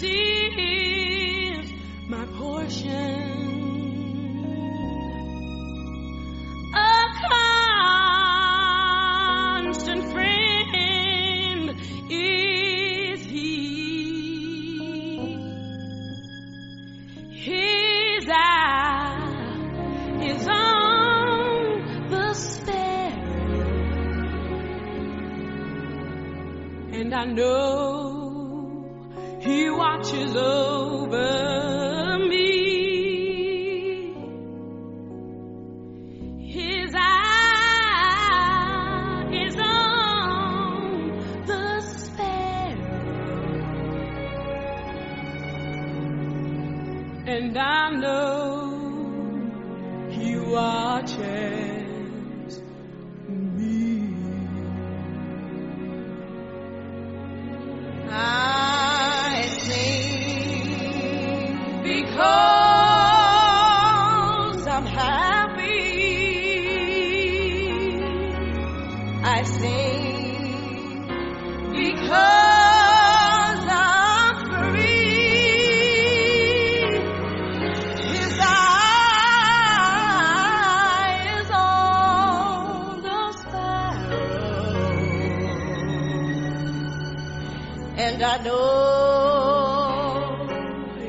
is my portion, a constant friend is he. His eye is on the sparrow, and I know he watches over me. His eye is on the sparrow, and I know he watches me. I sing because I'm happy. I sing because I'm free. His eye is on the sparrow, and I know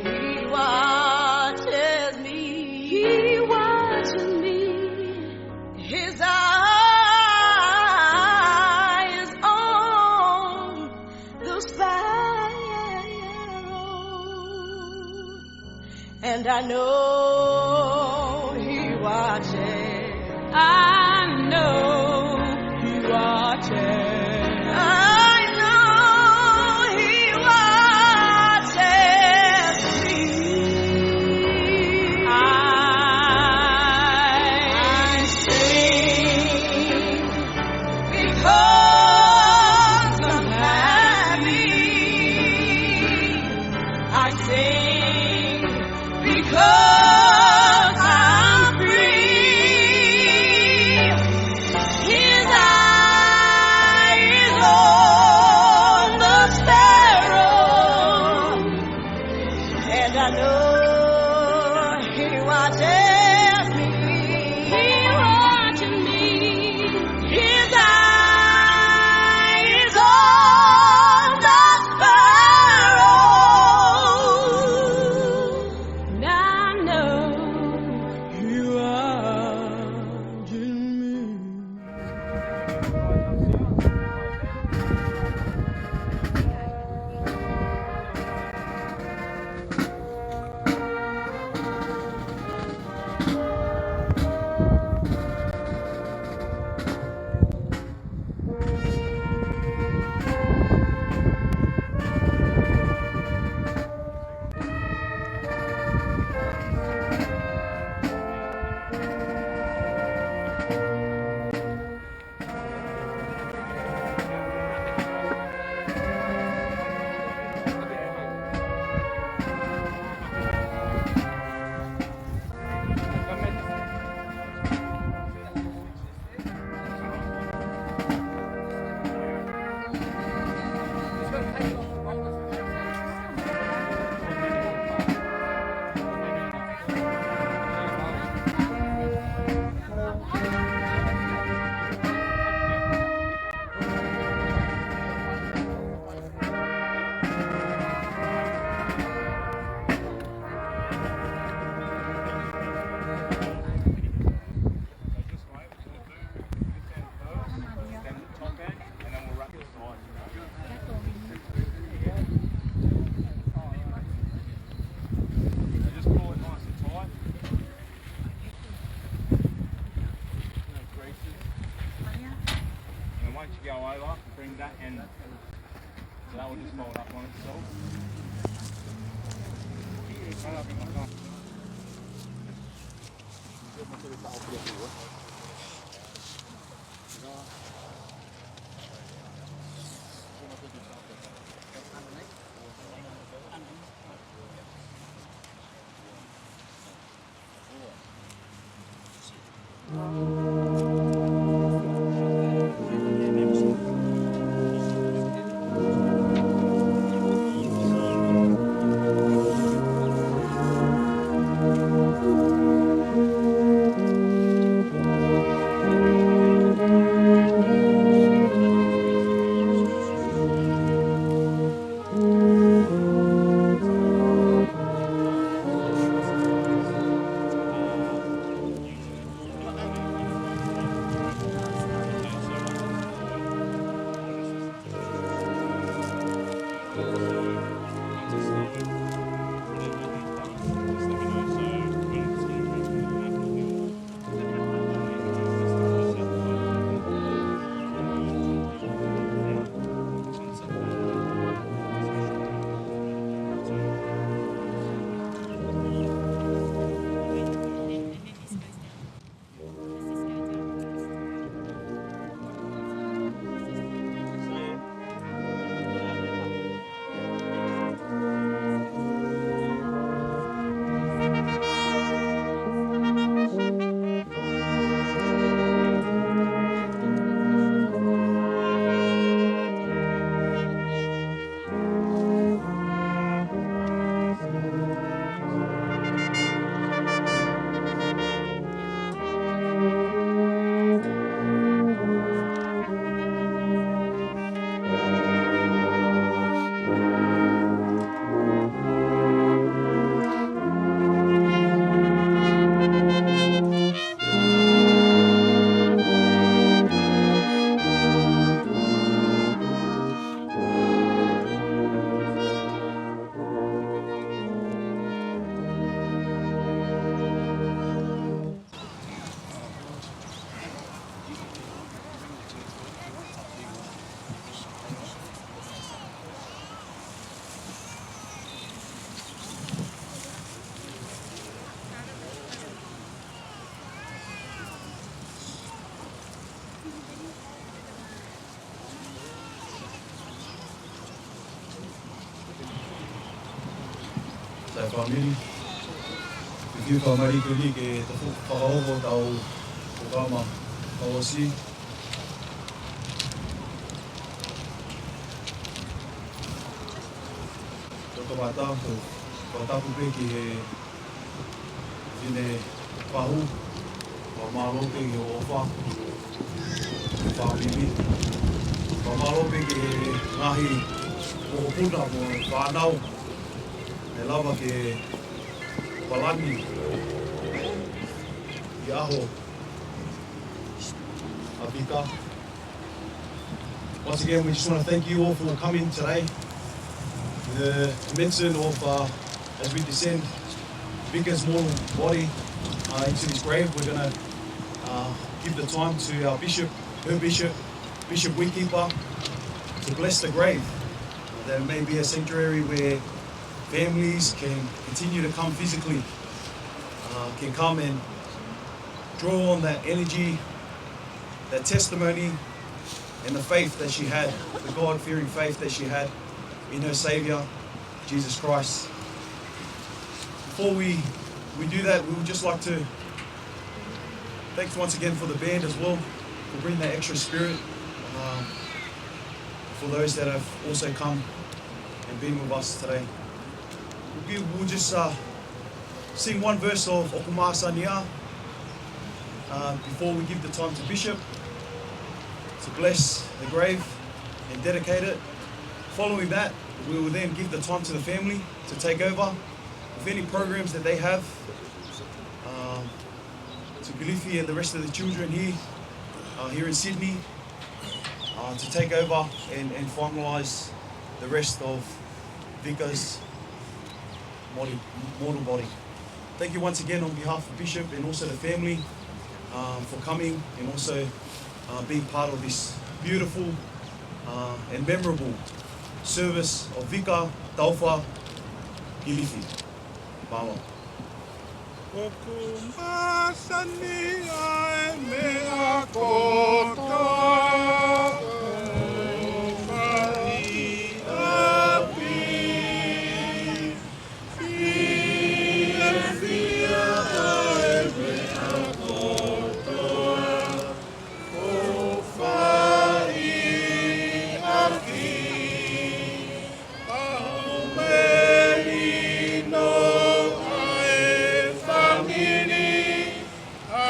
he watches me. He watches me. His eye is on the sparrow, and I know he watches. I know he watches. I know he watches me. I, I sing. Because Go over, bring that, and so that will just fold up on itself. Sai fāmili, ke fiu fāmili ke li ke tafu fakahoko tau polokalama fakaʻosi. Tau kamata, tau fakatapu pē ki he fefine fahu, fakamālō pē ki he ʻofa, fāmili. Fakamālō pē ki he ngaahi mokopuna mo e fānau naʻe lava ke palani ʻi he ʻaho ʻa Vika. Once again, we just want to thank you all for coming today. The mention of, uh, as we descend Vika's mortal body, uh, into his grave, we're gonna, uh, give the time to our bishop, her bishop, Bishop Weekeeper, to bless the grave. That it may be a sanctuary where families can continue to come physically, uh, can come and draw on that energy, that testimony, and the faith that she had, the God-fearing faith that she had in her Savior, Jesus Christ. Before we, we do that, we would just like to thanks once again for the band as well for bringing that extra spirit, um, for those that have also come and been with us today. We'll, we'll just, uh, sing one verse of ʻOku Māsani ā, uh, before we give the time to Bishop to bless the grave and dedicate it. Following that, we will then give the time to the family to take over with any programs that they have, um, to Kilifi and the rest of the children here, uh, here in Sydney, uh, to take over and, and finalise the rest of Vika's mortal, mortal body. Thank you once again on behalf of Bishop and also the family, um, for coming and also, uh, being part of this beautiful, uh, and memorable service of Vika Taufa Kilifi. Mālō. ʻOku masani ʻa e meʻa kotoa ʻoku fai ʻi ʻapi. Fiefia ʻa e meʻa kotoa ʻoku fai ʻi ʻapi. ʻAho melino ʻa e fāmili, ʻa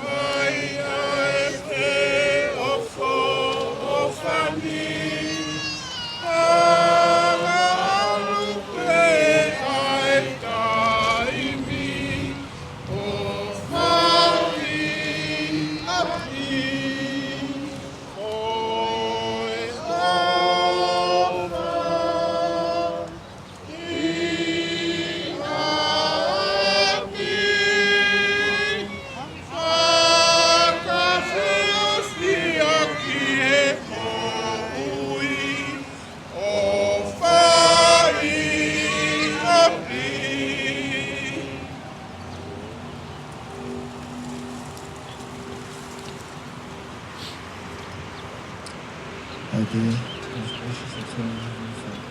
mai ʻa e feʻofoʻofani, ʻa alu pē ʻa e taimi ʻo fai ʻi ʻapi. Ko e ʻofa ʻi ʻapi, fakafeʻiloaki he moʻui ʻo fai ʻi ʻapi. I dare, most gracious, eternal Heavenly Father,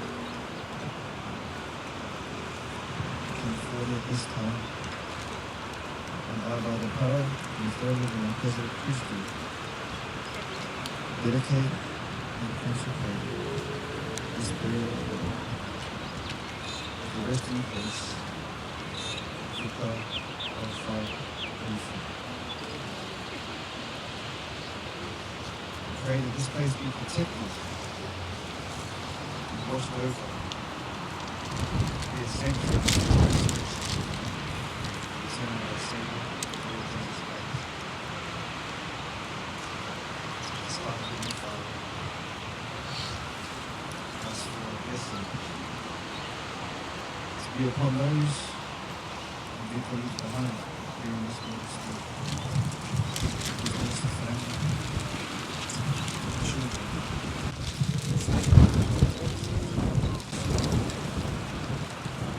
come forward at this time, and I, by the power and authority of the Melchizedek Priesthood, dedicate and consecrate this burial of the resting place of Vika Taufa Kilifi. Pray that this place be protected and watched over, be a sanctuary for the resurrection of the Savior, Lord Jesus Christ. Ask God, Heavenly Father, ask for a blessing to be upon those and be put behind during this ministry. Bless the family, the children.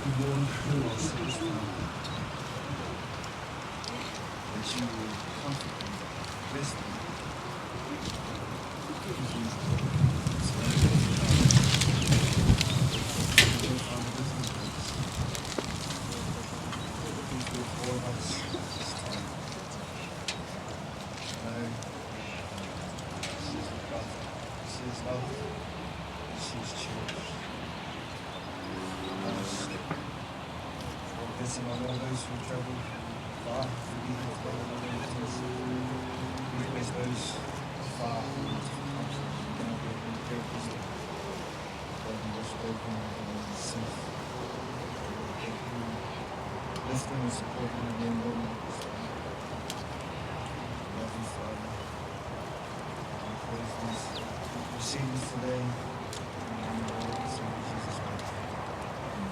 We mourn the loss of this family. That you will comfort them, bless them. Give them Father, bless them, please. Please be with all of us at this time. Know she is loved, she is loved, she is cherished. Blessing on all those who travel far to be here today, Lord, in the things we bless those far from us, who come from the very distance. Lord, we just welcome them in the safe. Lord, that you lift them and support them in their moment. Love you, Father. We praise you, we receive this today. In the name of the Lord and Savior Jesus Christ. Amen.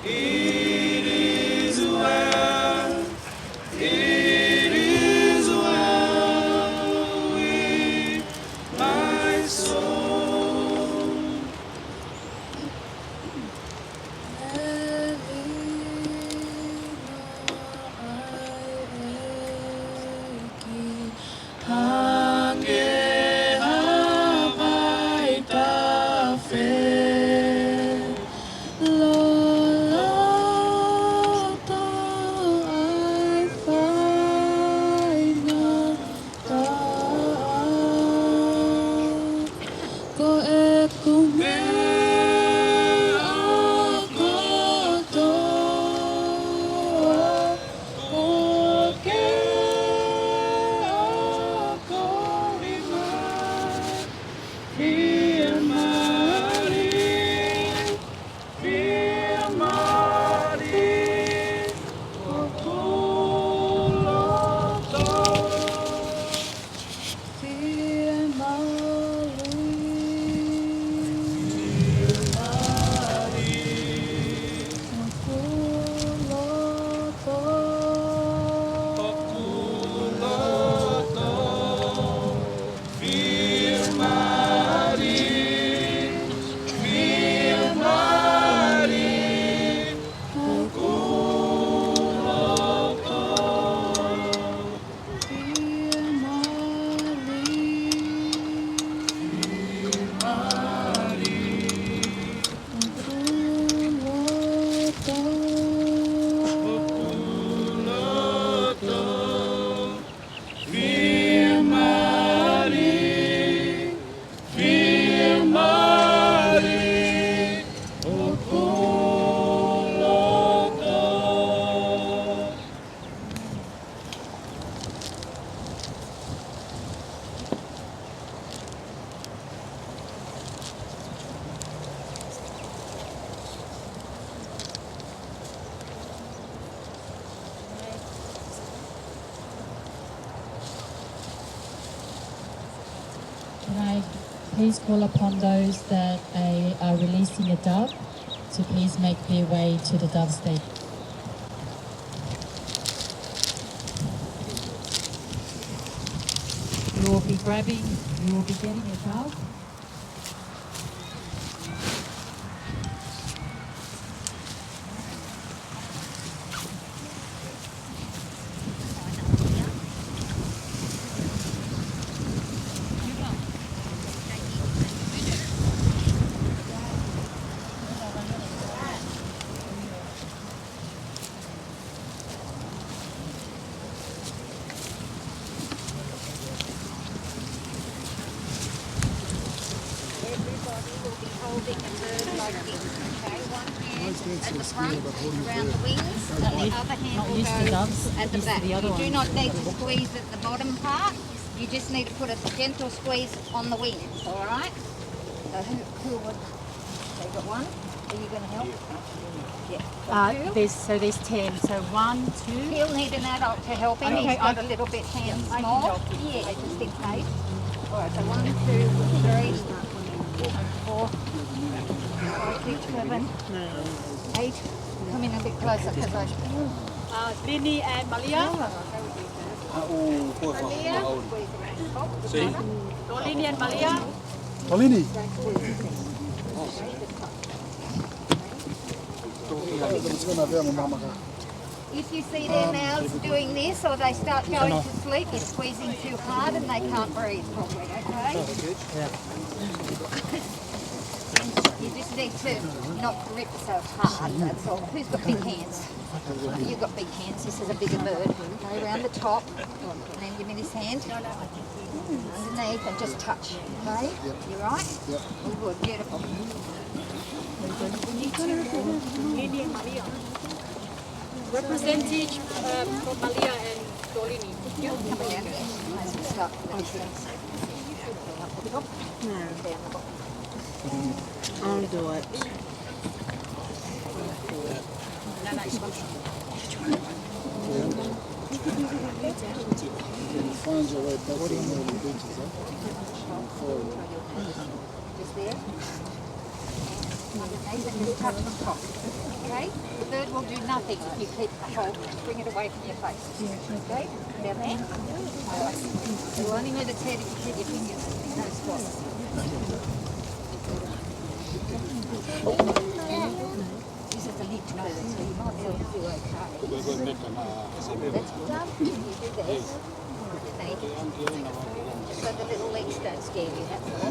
It is well, it is well with my soul. Hangē ha vai tafe loloto ʻa e faingataʻa. Ko ʻeku meʻa kotoa ʻoku ke akoʻi mai. Fiemālie, fiemālie hoku loto. Fiemālie, fiemālie hoku loto. Hoku loto. Fiemālie, fiemālie hoku loto. Fiemālie, fiemālie hoku loto. Hoku loto. Fiemālie, fiemālie hoku loto. Can I please call upon those that are, are releasing a dove to please make their way to the dove station. You will be grabbing, you will be getting a dove. Everybody will be holding a bird like this, okay? One hand at the front, around the wings, and the other hand will go at the back. You do not need to squeeze at the bottom part. You just need to put a gentle squeeze on the wings, all right? So who, who would, they got one? Are you gonna help? Yeah. Uh, there's, so there's ten. So one, two. He'll need an adult to help him. Okay, he's got a little bit hands small. Yeah, just in case. All right, so one, two, three, four, five, six, seven, eight. Come in a bit closer 'cause I Uh, Lini and Malia. Malia. Lini and Malia. Lini. If you see their mouths doing this or they start going to sleep, you're squeezing too hard and they can't breathe properly, okay? You just need to not grip so hard, that's all. Who's got big hands? You've got big hands. This is a bigger bird. Go around the top. And then give me this hand. Underneath and just touch. Okay? You're right? Yep. All good. Beautiful. Lini and Malia. Representative, uh, from Malia and Dolini. Come here. Let's start with this. Down the bottom. No. Down the bottom. I'll do it. Find your way back to the normal beaches, huh? Just there. Underneath and just touch them across. Okay? The bird will do nothing if you keep the hold. Bring it away from your face. Okay? Down there. It will only move its head if you keep your fingers in those spots. This is a lift bird, so you might be able to do okay. That's good. You do that. Just so the little legs don't scare you, that's all.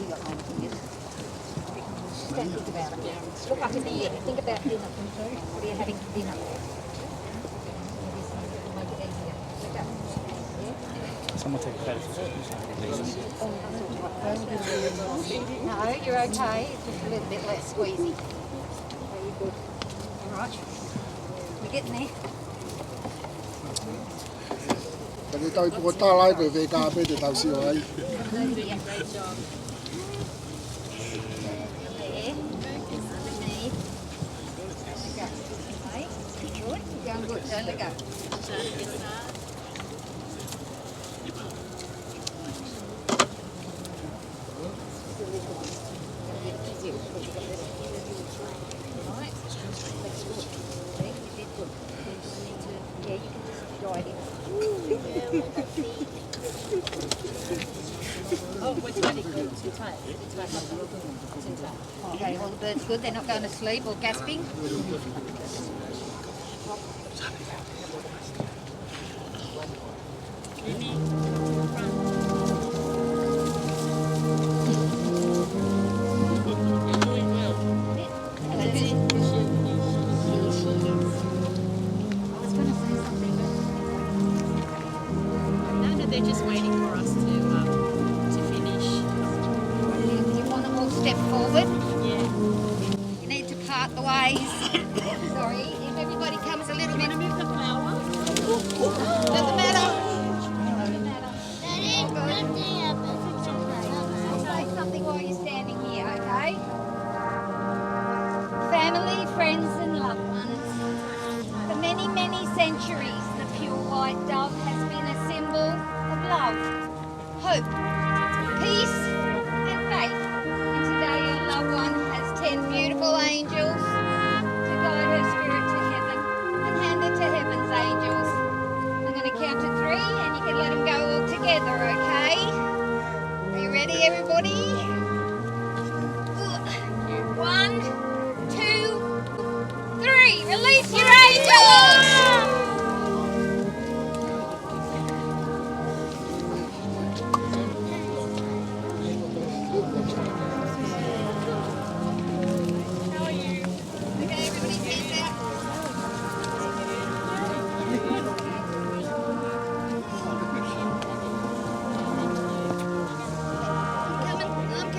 You got one here. Just don't think about it. Look up in the air. Think about dinner. What are you having for dinner? Make it easier. Look up. Yeah? Someone take a photo. No, you're okay. It's just a little bit less squeezy. Very good. All right. We're getting there. Ka ne tau tuko tala ai ko e fē ka pē te tau sio ai. Yeah, great job. There. Underneath. Let go. Okay. Good. Going good. Don't let go. Oh, we're tight. Too tight. Too tight. Too tight. Okay, all the birds good. They're not going to sleep or gasping. No, no, they're just waiting for us to, um, to finish. You want to all step forward? Yeah. You need to part the ways. Sorry, if everybody comes a little bit. Doesn't matter. Doesn't matter. I'll say something while you're standing here, okay? Family, friends, and loved ones. For many, many centuries, the pure white dove has been a symbol of love, hope, peace, and faith. And today your loved one has ten beautiful angels to guide her spirit to heaven and hand it to heaven's angels. I'm gonna count to three and you can let 'em go all together, okay? Are you ready, everybody? One, two, three. Release your angels! How are you? Okay, everybody stand up. Come and, um,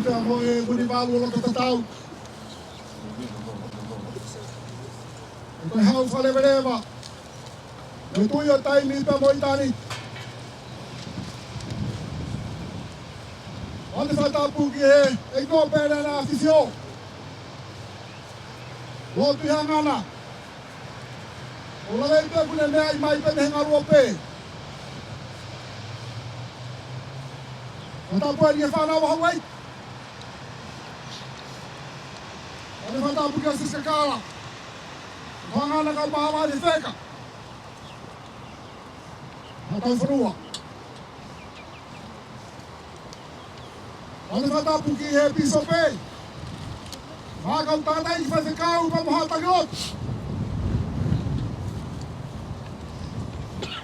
Pea mo e Vunivalu ʻo Lototatau. Ko e hau fakaleveleva. Mo e Tuʻi ʻo Taimi pea mo ʻItāniti. ʻOku ou fakatapu ki he ʻEiki ko Pelēnisi ʻAfifio. Lotu ʻi Hangana. ʻOku ou laveʻi pē ʻoku ne meaʻi mai pē mei he ngaluope. Fakatapu eni ki he fānau ʻa Hauai. ʻOku ou fakatapu kia Siskakala. Hangana kau mālō ʻi he feka. Haʻa Taufanua. ʻOku ou fakatapu ki he pīsope. Mo e kau tangataʻeiki faifekau pea mo e haʻa takiotu.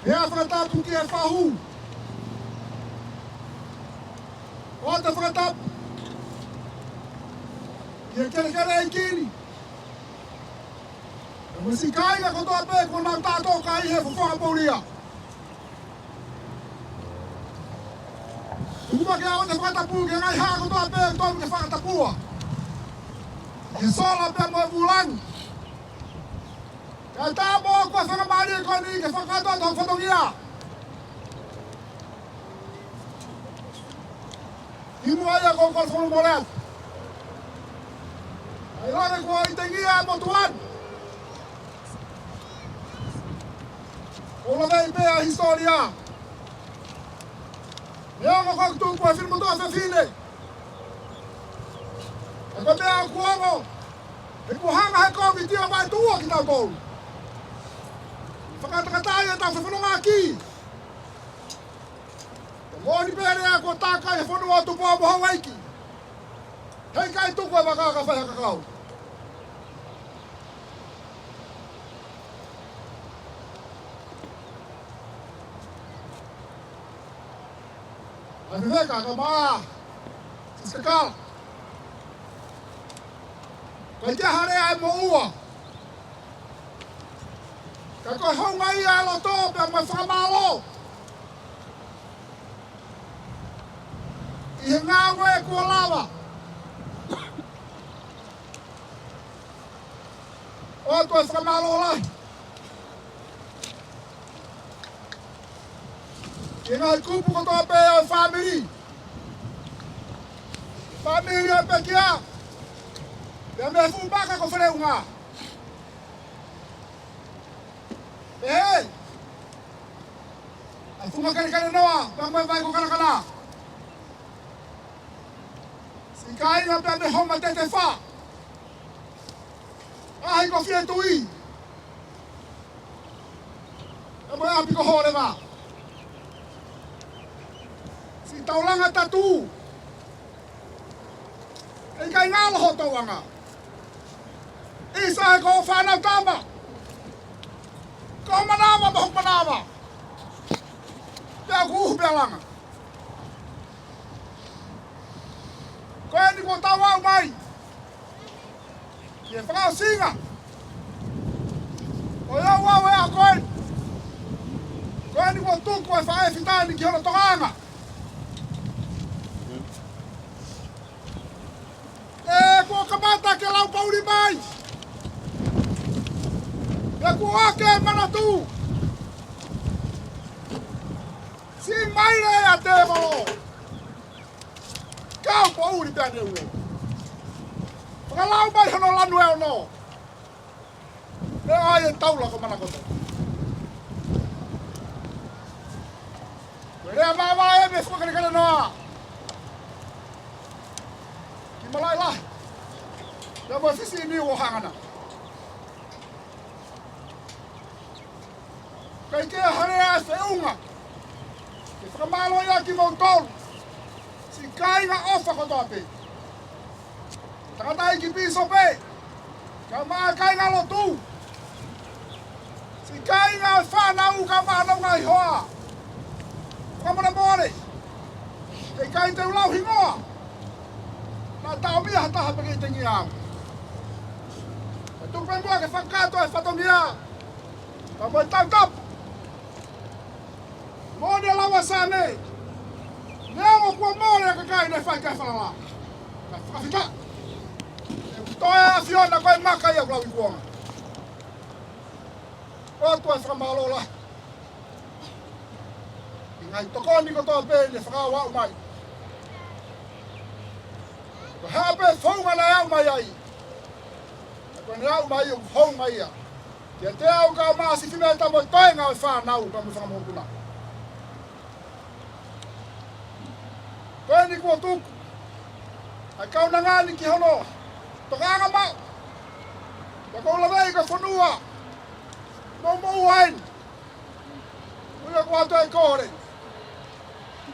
ʻOku ou fakatapu ki he fahu. ʻOku ou fakatapu ki he kelekele ʻeiki ni. Mo e siʻi kāinga kotoa pē kuo nau tātōkai he fofonga poulia. Tuku muʻa ke u ʻoatu e fakatapu ki he ngaahi haʻa kotoa pē ʻoku tonu ke fakatapua. Ki he sola pea mo e vūlangi. Kae ʻatā mo e faingamālie ko eni ke fakakakato atu hoku fatongia. Kimuʻa ia ʻoku ou kole fakamolemole atu. ʻA ia ko e kuo ʻitengia e motuʻa ni. ʻOku ou laveʻi pē ʻa e hisitōlia. Neongo ko ʻeku tupu ʻi he finemotuʻa fefine. Ka ko e meʻa ʻoku ongo, he kuo hanga ʻe he Kōviti ʻo vaetuʻua kitautolu. Fakatakataʻi ʻetau fefonongaʻaki. Ko e moʻoni pē ʻa e lea kuo tākai he fonua ʻo Tupou mo Hauaiki. Heʻikai tuku e vaka ka fai ha kakau. ʻA e fefeka ka mā, Siskakala. Ko e ʻikai ha lea ʻe moʻua. Ka ko e houngaʻia e loto pea mo e fakamālō. ʻI he ngāue kuo lava. ʻOatu e fakamālō lahi. Ki he ngaahi kupu kotoa pē ʻo e fāmili. Fāmili ʻo e pekia. Pea mei he fuʻu maka ko Feleunga. ʻE, ʻa e funga kelekele noa, pea mo e vai ko Kalakala. Siʻi kāinga pea mei Homa Tetefā. ʻAi ko Fietuʻi. Pea mo e ʻapi ko Holeva. Siʻi Taulanga Tatū. ʻIkai ngalo ho tauʻanga. ʻIsa he ko e fānau tama. Ko e manava mo hoku manava. Pea ʻoku uhu pea langa. Ko eni kuo tau aʻu mai ki he fakaʻosinga ʻo e ʻaho ko eni. Ko eni kuo tuku e faʻē fitani ki hono tokanga. ʻE, kuo kamata ke lau poʻuli mai. ʻE, kuo ake manatu. Siʻi maile ʻa tēvolo. Kau poʻuli pea ne ulo. Fakalau mai hono lanu ʻe ono. Pea ʻai e taula ko Manakoto. Ko e lea māvae mei he fuʻu kelekele noa ki Malaʻelahi. Pea mo e fisi ʻi Niu ʻo Hangana. ʻIkai ke ʻi ai ha lea ʻe feʻunga ke fakamālō ai kimoutolu, siʻi kāinga ʻofa kotoa pē. Tangataʻeiki pīsope, kae ʻumaʻā e kāinga lotu. Siʻi kāinga ʻo e fānau kae ʻumaʻā honau ngaahi hoa. Fakamolemole, heʻikai te u lau hingoa. Naʻa tau mia ha taha pē ke ʻitengia au. Ka tuku pē muʻa ke fakakakato e fatongia. Ka mo e tautapu. Moʻoni ʻa Lava Sane. Neongo kuo mole ʻa e kakai naʻe fai ki ai e falala. Fakafetaʻi. ʻE toe ʻAfiona ko e maka ia ʻoku lauikuonga. ʻOtua ʻe fakamālō lahi. ʻI he ngaahi tokoni kotoa pē ne fakaʻau mai. Ko e hā pē founga naʻe ʻau mai ai, ko ʻene ʻau mai ʻoku founga ia kiate au kau Māsifi Meta mo e toenga ʻo e fānau pea mo e fanga mokopuna. Ko eni kuo tuku ʻa e kaunanga ni ki hono tokaʻanga maʻu. Pea ʻoku ou laveʻi ko e fonua moʻumoʻua eni. Ui aku atu e kole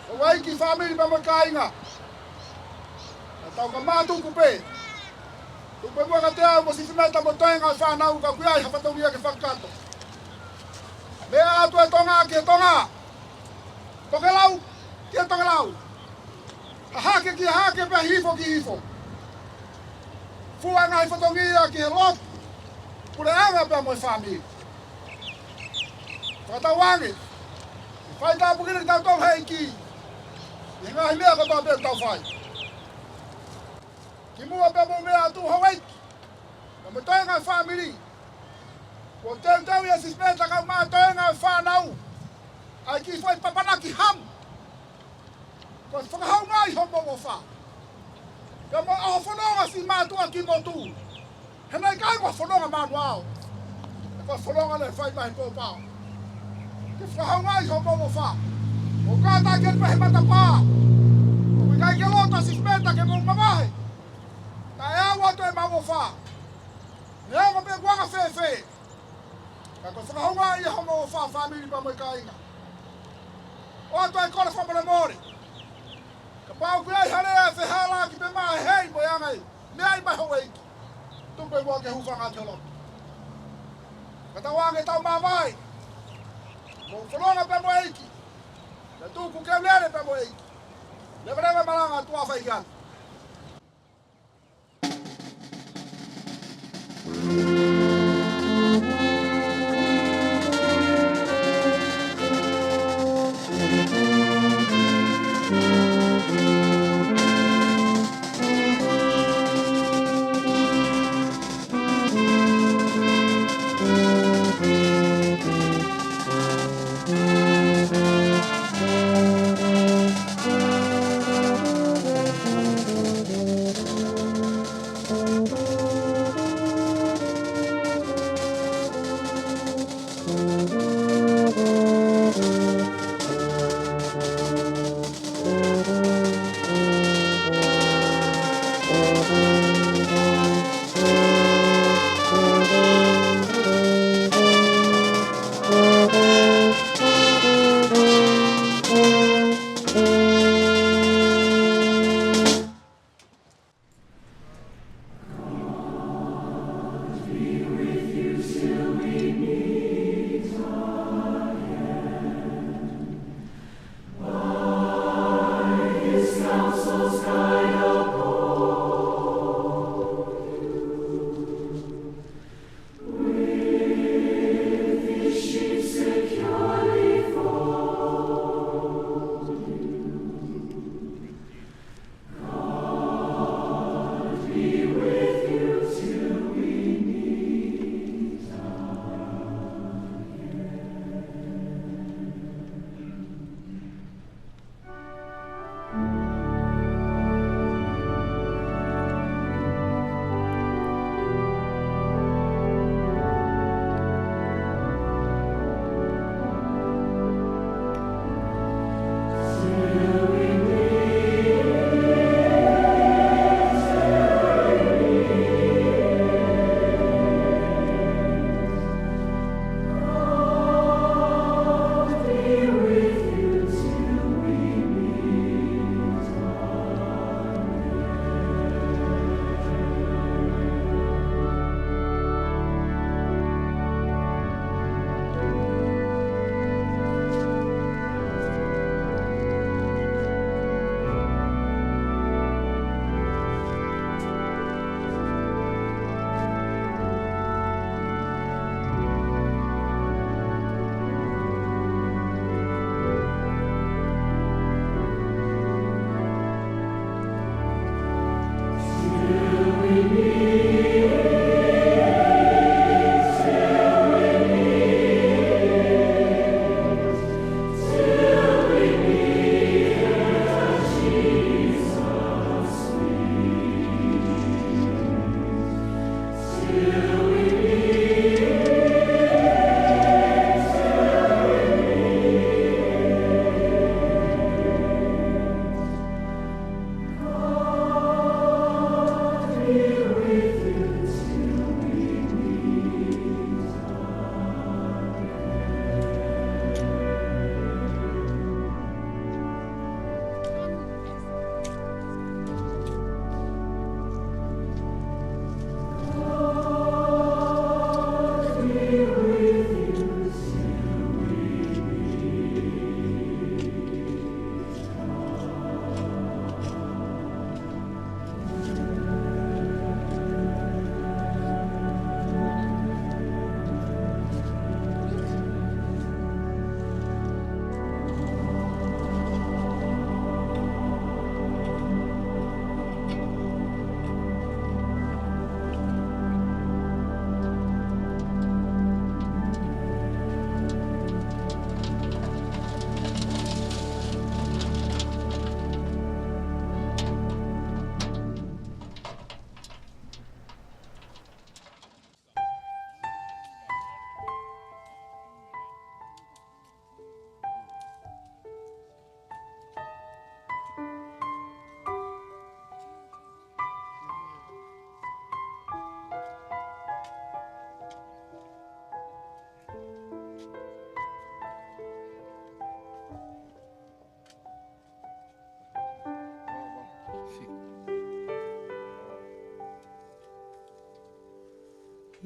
ʻo e ʻeiki, fāmili pea mo e kāinga. Naʻa tau ka mātuku pē. Tuku pē muʻa kiate au mo Sifi Meta mo e toenga ʻo e fānau ka ʻoku ʻi ai ha fatongia ke fakakakato. Meʻa atu e Tonga ki he Tonga. Tokelau ki he tokelau. Hahake ki hahake pea hifo ki hifo. Fua e ngaahi fatongia ki he lotu, puleʻanga pea mo e fāmili. Fakatauange, fai tāpuekina kitautolu he ʻEiki ʻi he ngaahi meʻa kotoa pē ʻoku tau fai. Kimuʻa pea mou meʻa atu houʻeiki pea mo e toenga ʻo e fāmili, kuo teuteu ʻe Sifi Meta kau mai e toenga ʻo e fānau ʻa e kiʻi foʻi papanaki hamu. Ko e fakahoungaʻi homou ʻofa pea mo e ʻaho fononga siʻi mātuʻa ki motu. He naʻe ʻikai ko e fononga manuao, ko e fononga naʻe fai mai he pōpao. Ke fakahoungaʻi homou ʻofa. ʻOku kātaki atu pē he matapā. ʻOku ʻikai ke loto ʻa Sifi Meta ke mou mavahe. Naʻe ʻau atu ʻemau ʻofa. Neongo pe ʻoku anga fēfē, ka ko e fakahoungaʻi ia homou ʻofa, fāmili pea mo e kāinga. ʻOatu e kole fakamolemole. Kapau ʻoku ʻi ai ha lea ʻe fehālaaki pē maʻa e hei mo e anga e meʻa ʻi mai houʻeiki, tuku pē muʻa ke hūfanga atu he lotu. Fakatauange tau māvae. Mou fononga pea mo e ʻEiki. Pea tuku ke u lele pea mo e ʻEiki. Leveleva e malanga ʻa e ʻOtua, fai ki ai.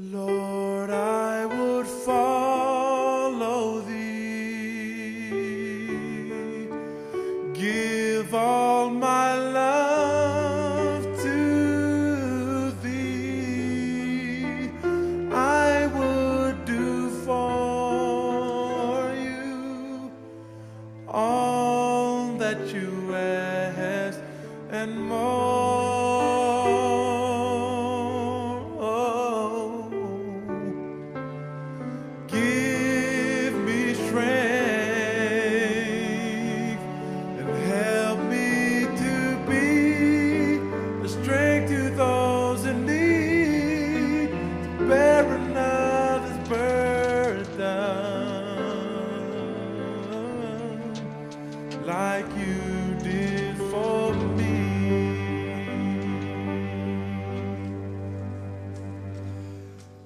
Lord, I would follow thee. Give all my love to thee. I would do for you all that you ask and more. Give me strength and help me to be a strength to those in need, to bear another's burden like you did for me.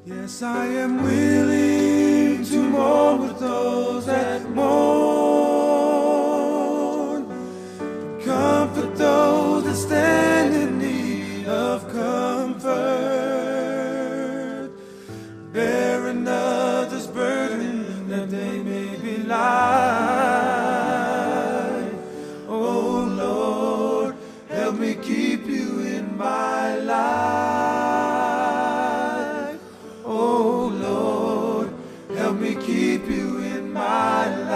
Yes, I am willing to mourn with those that mourn, comfort those that stand in need of comfort, bear another's burden that they may be light. Oh Lord, help me keep you in my life. Oh Lord, help me keep you in my life.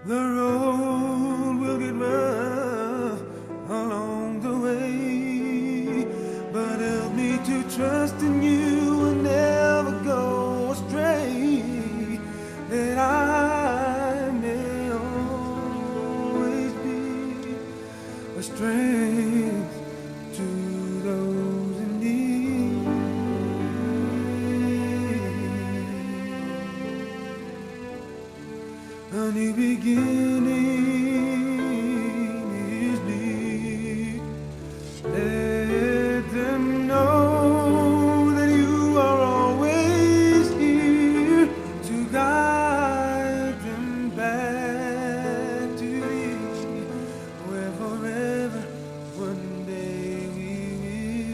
The road will get rough along the way, but help me to trust in you and never go astray, that I may always be a strength to those in need. A new beginning is near. Let them know that you are always here to guide them back to thee, where forever one day we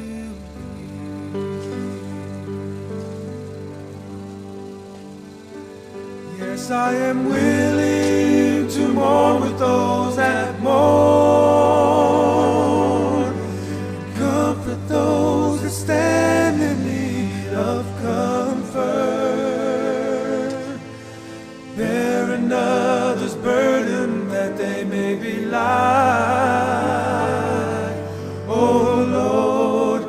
will be. Yes, I am willing to mourn with those that mourn. Comfort those that stand in need of comfort. Bear another's burden that they may be light. Oh Lord,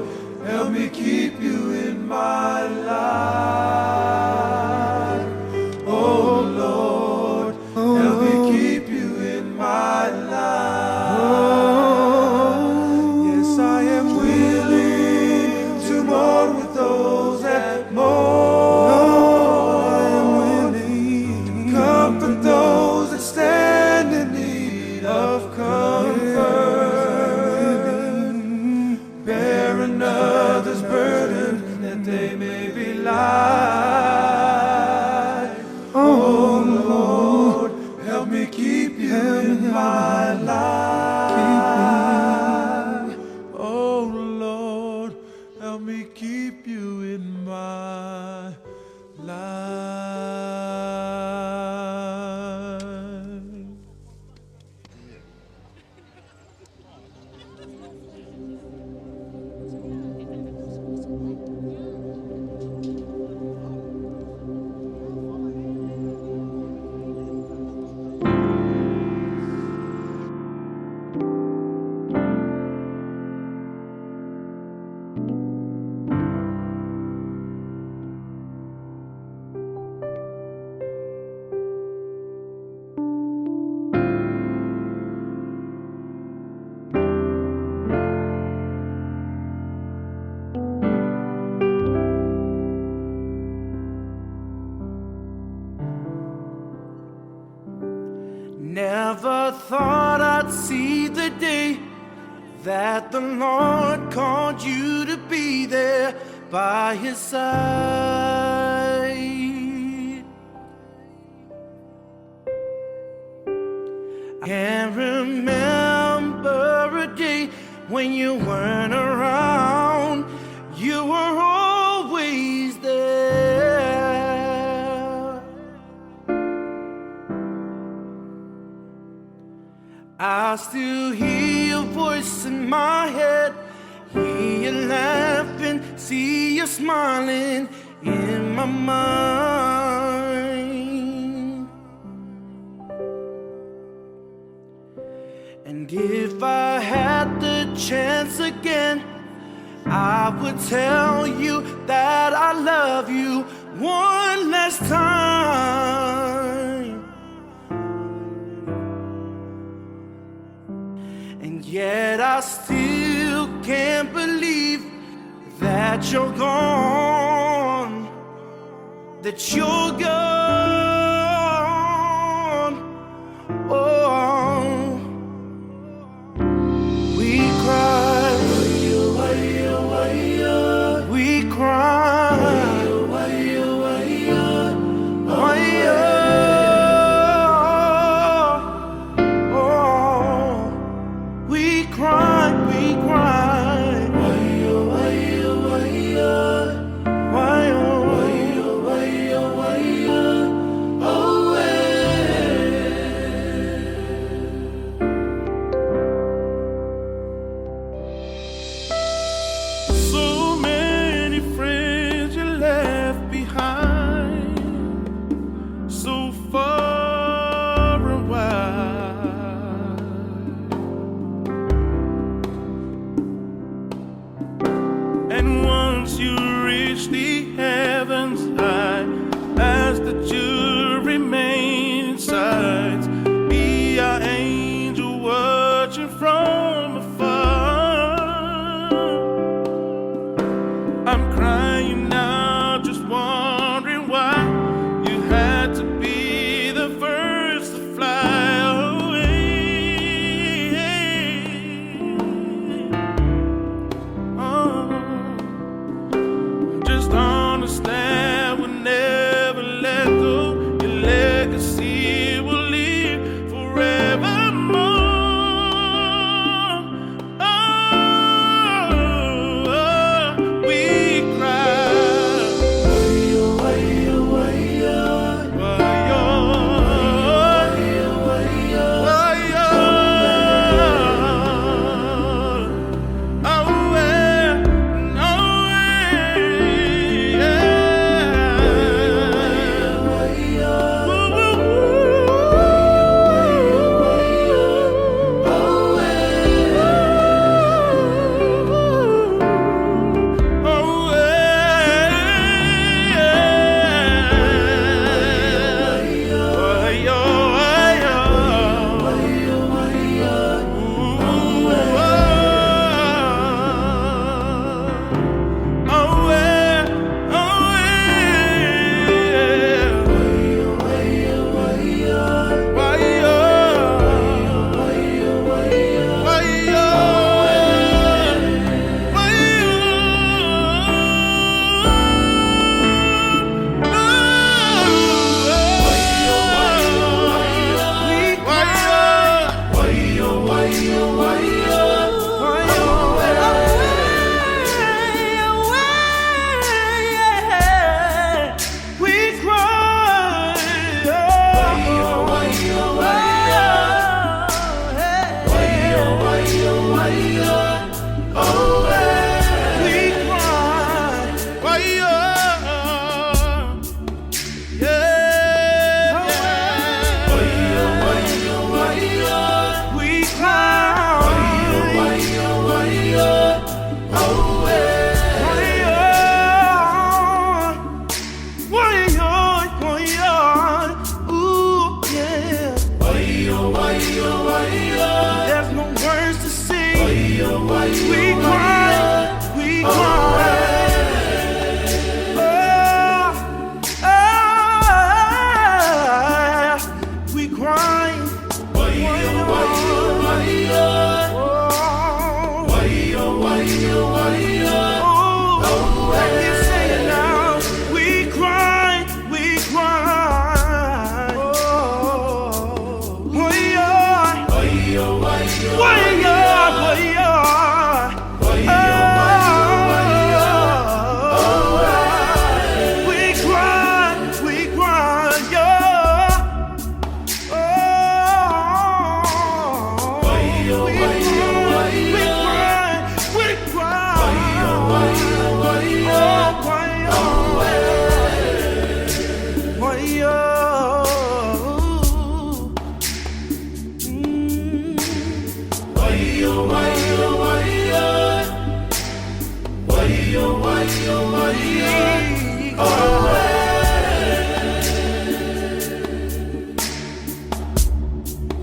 help me keep you in my life. Oh Lord, help me keep you in my life. Yes, I am willing to mourn with those that mourn. I am willing to comfort those that stand in need of comfort. Bear another's burden that they may be light. Oh Lord, help me keep you in my life. Oh Lord, help me keep you in my life. Never thought I'd see the day that the Lord called you to be there by his side. I can't remember a When you weren't around, you were always there. I still hear your voice in my head, hear you laughing, see you smiling in my mind. And if I had the chance again, I would tell you that I love you one last time. And yet I still can't believe that you're gone, that you're gone. Oh, we cry, we cry, oh, we cry, we cry. Why, oh, why, oh, why, oh, why, oh, why, oh, why, oh, oh, eh. So many friends you left behind, so far and wide. And once you reach the heavens high, ask that you remain inside. Be our angel watching from afar. I'm crying now, just wondering why you had to be the first to fly away. Oh, just understand we'll never let go. Your legacy will live forevermore. Oh, we cry.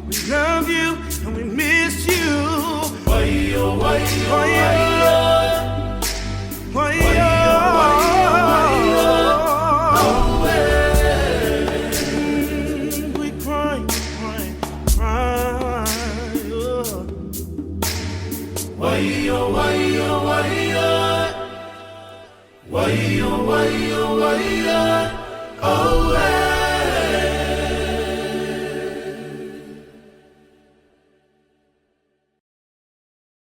We love you and we miss you. Why you, why you, why you, why you, why you, why you, why you, why you, we cry, we cry, we cry, oh. Why you, why you, why you, why you, why you, why you, oh,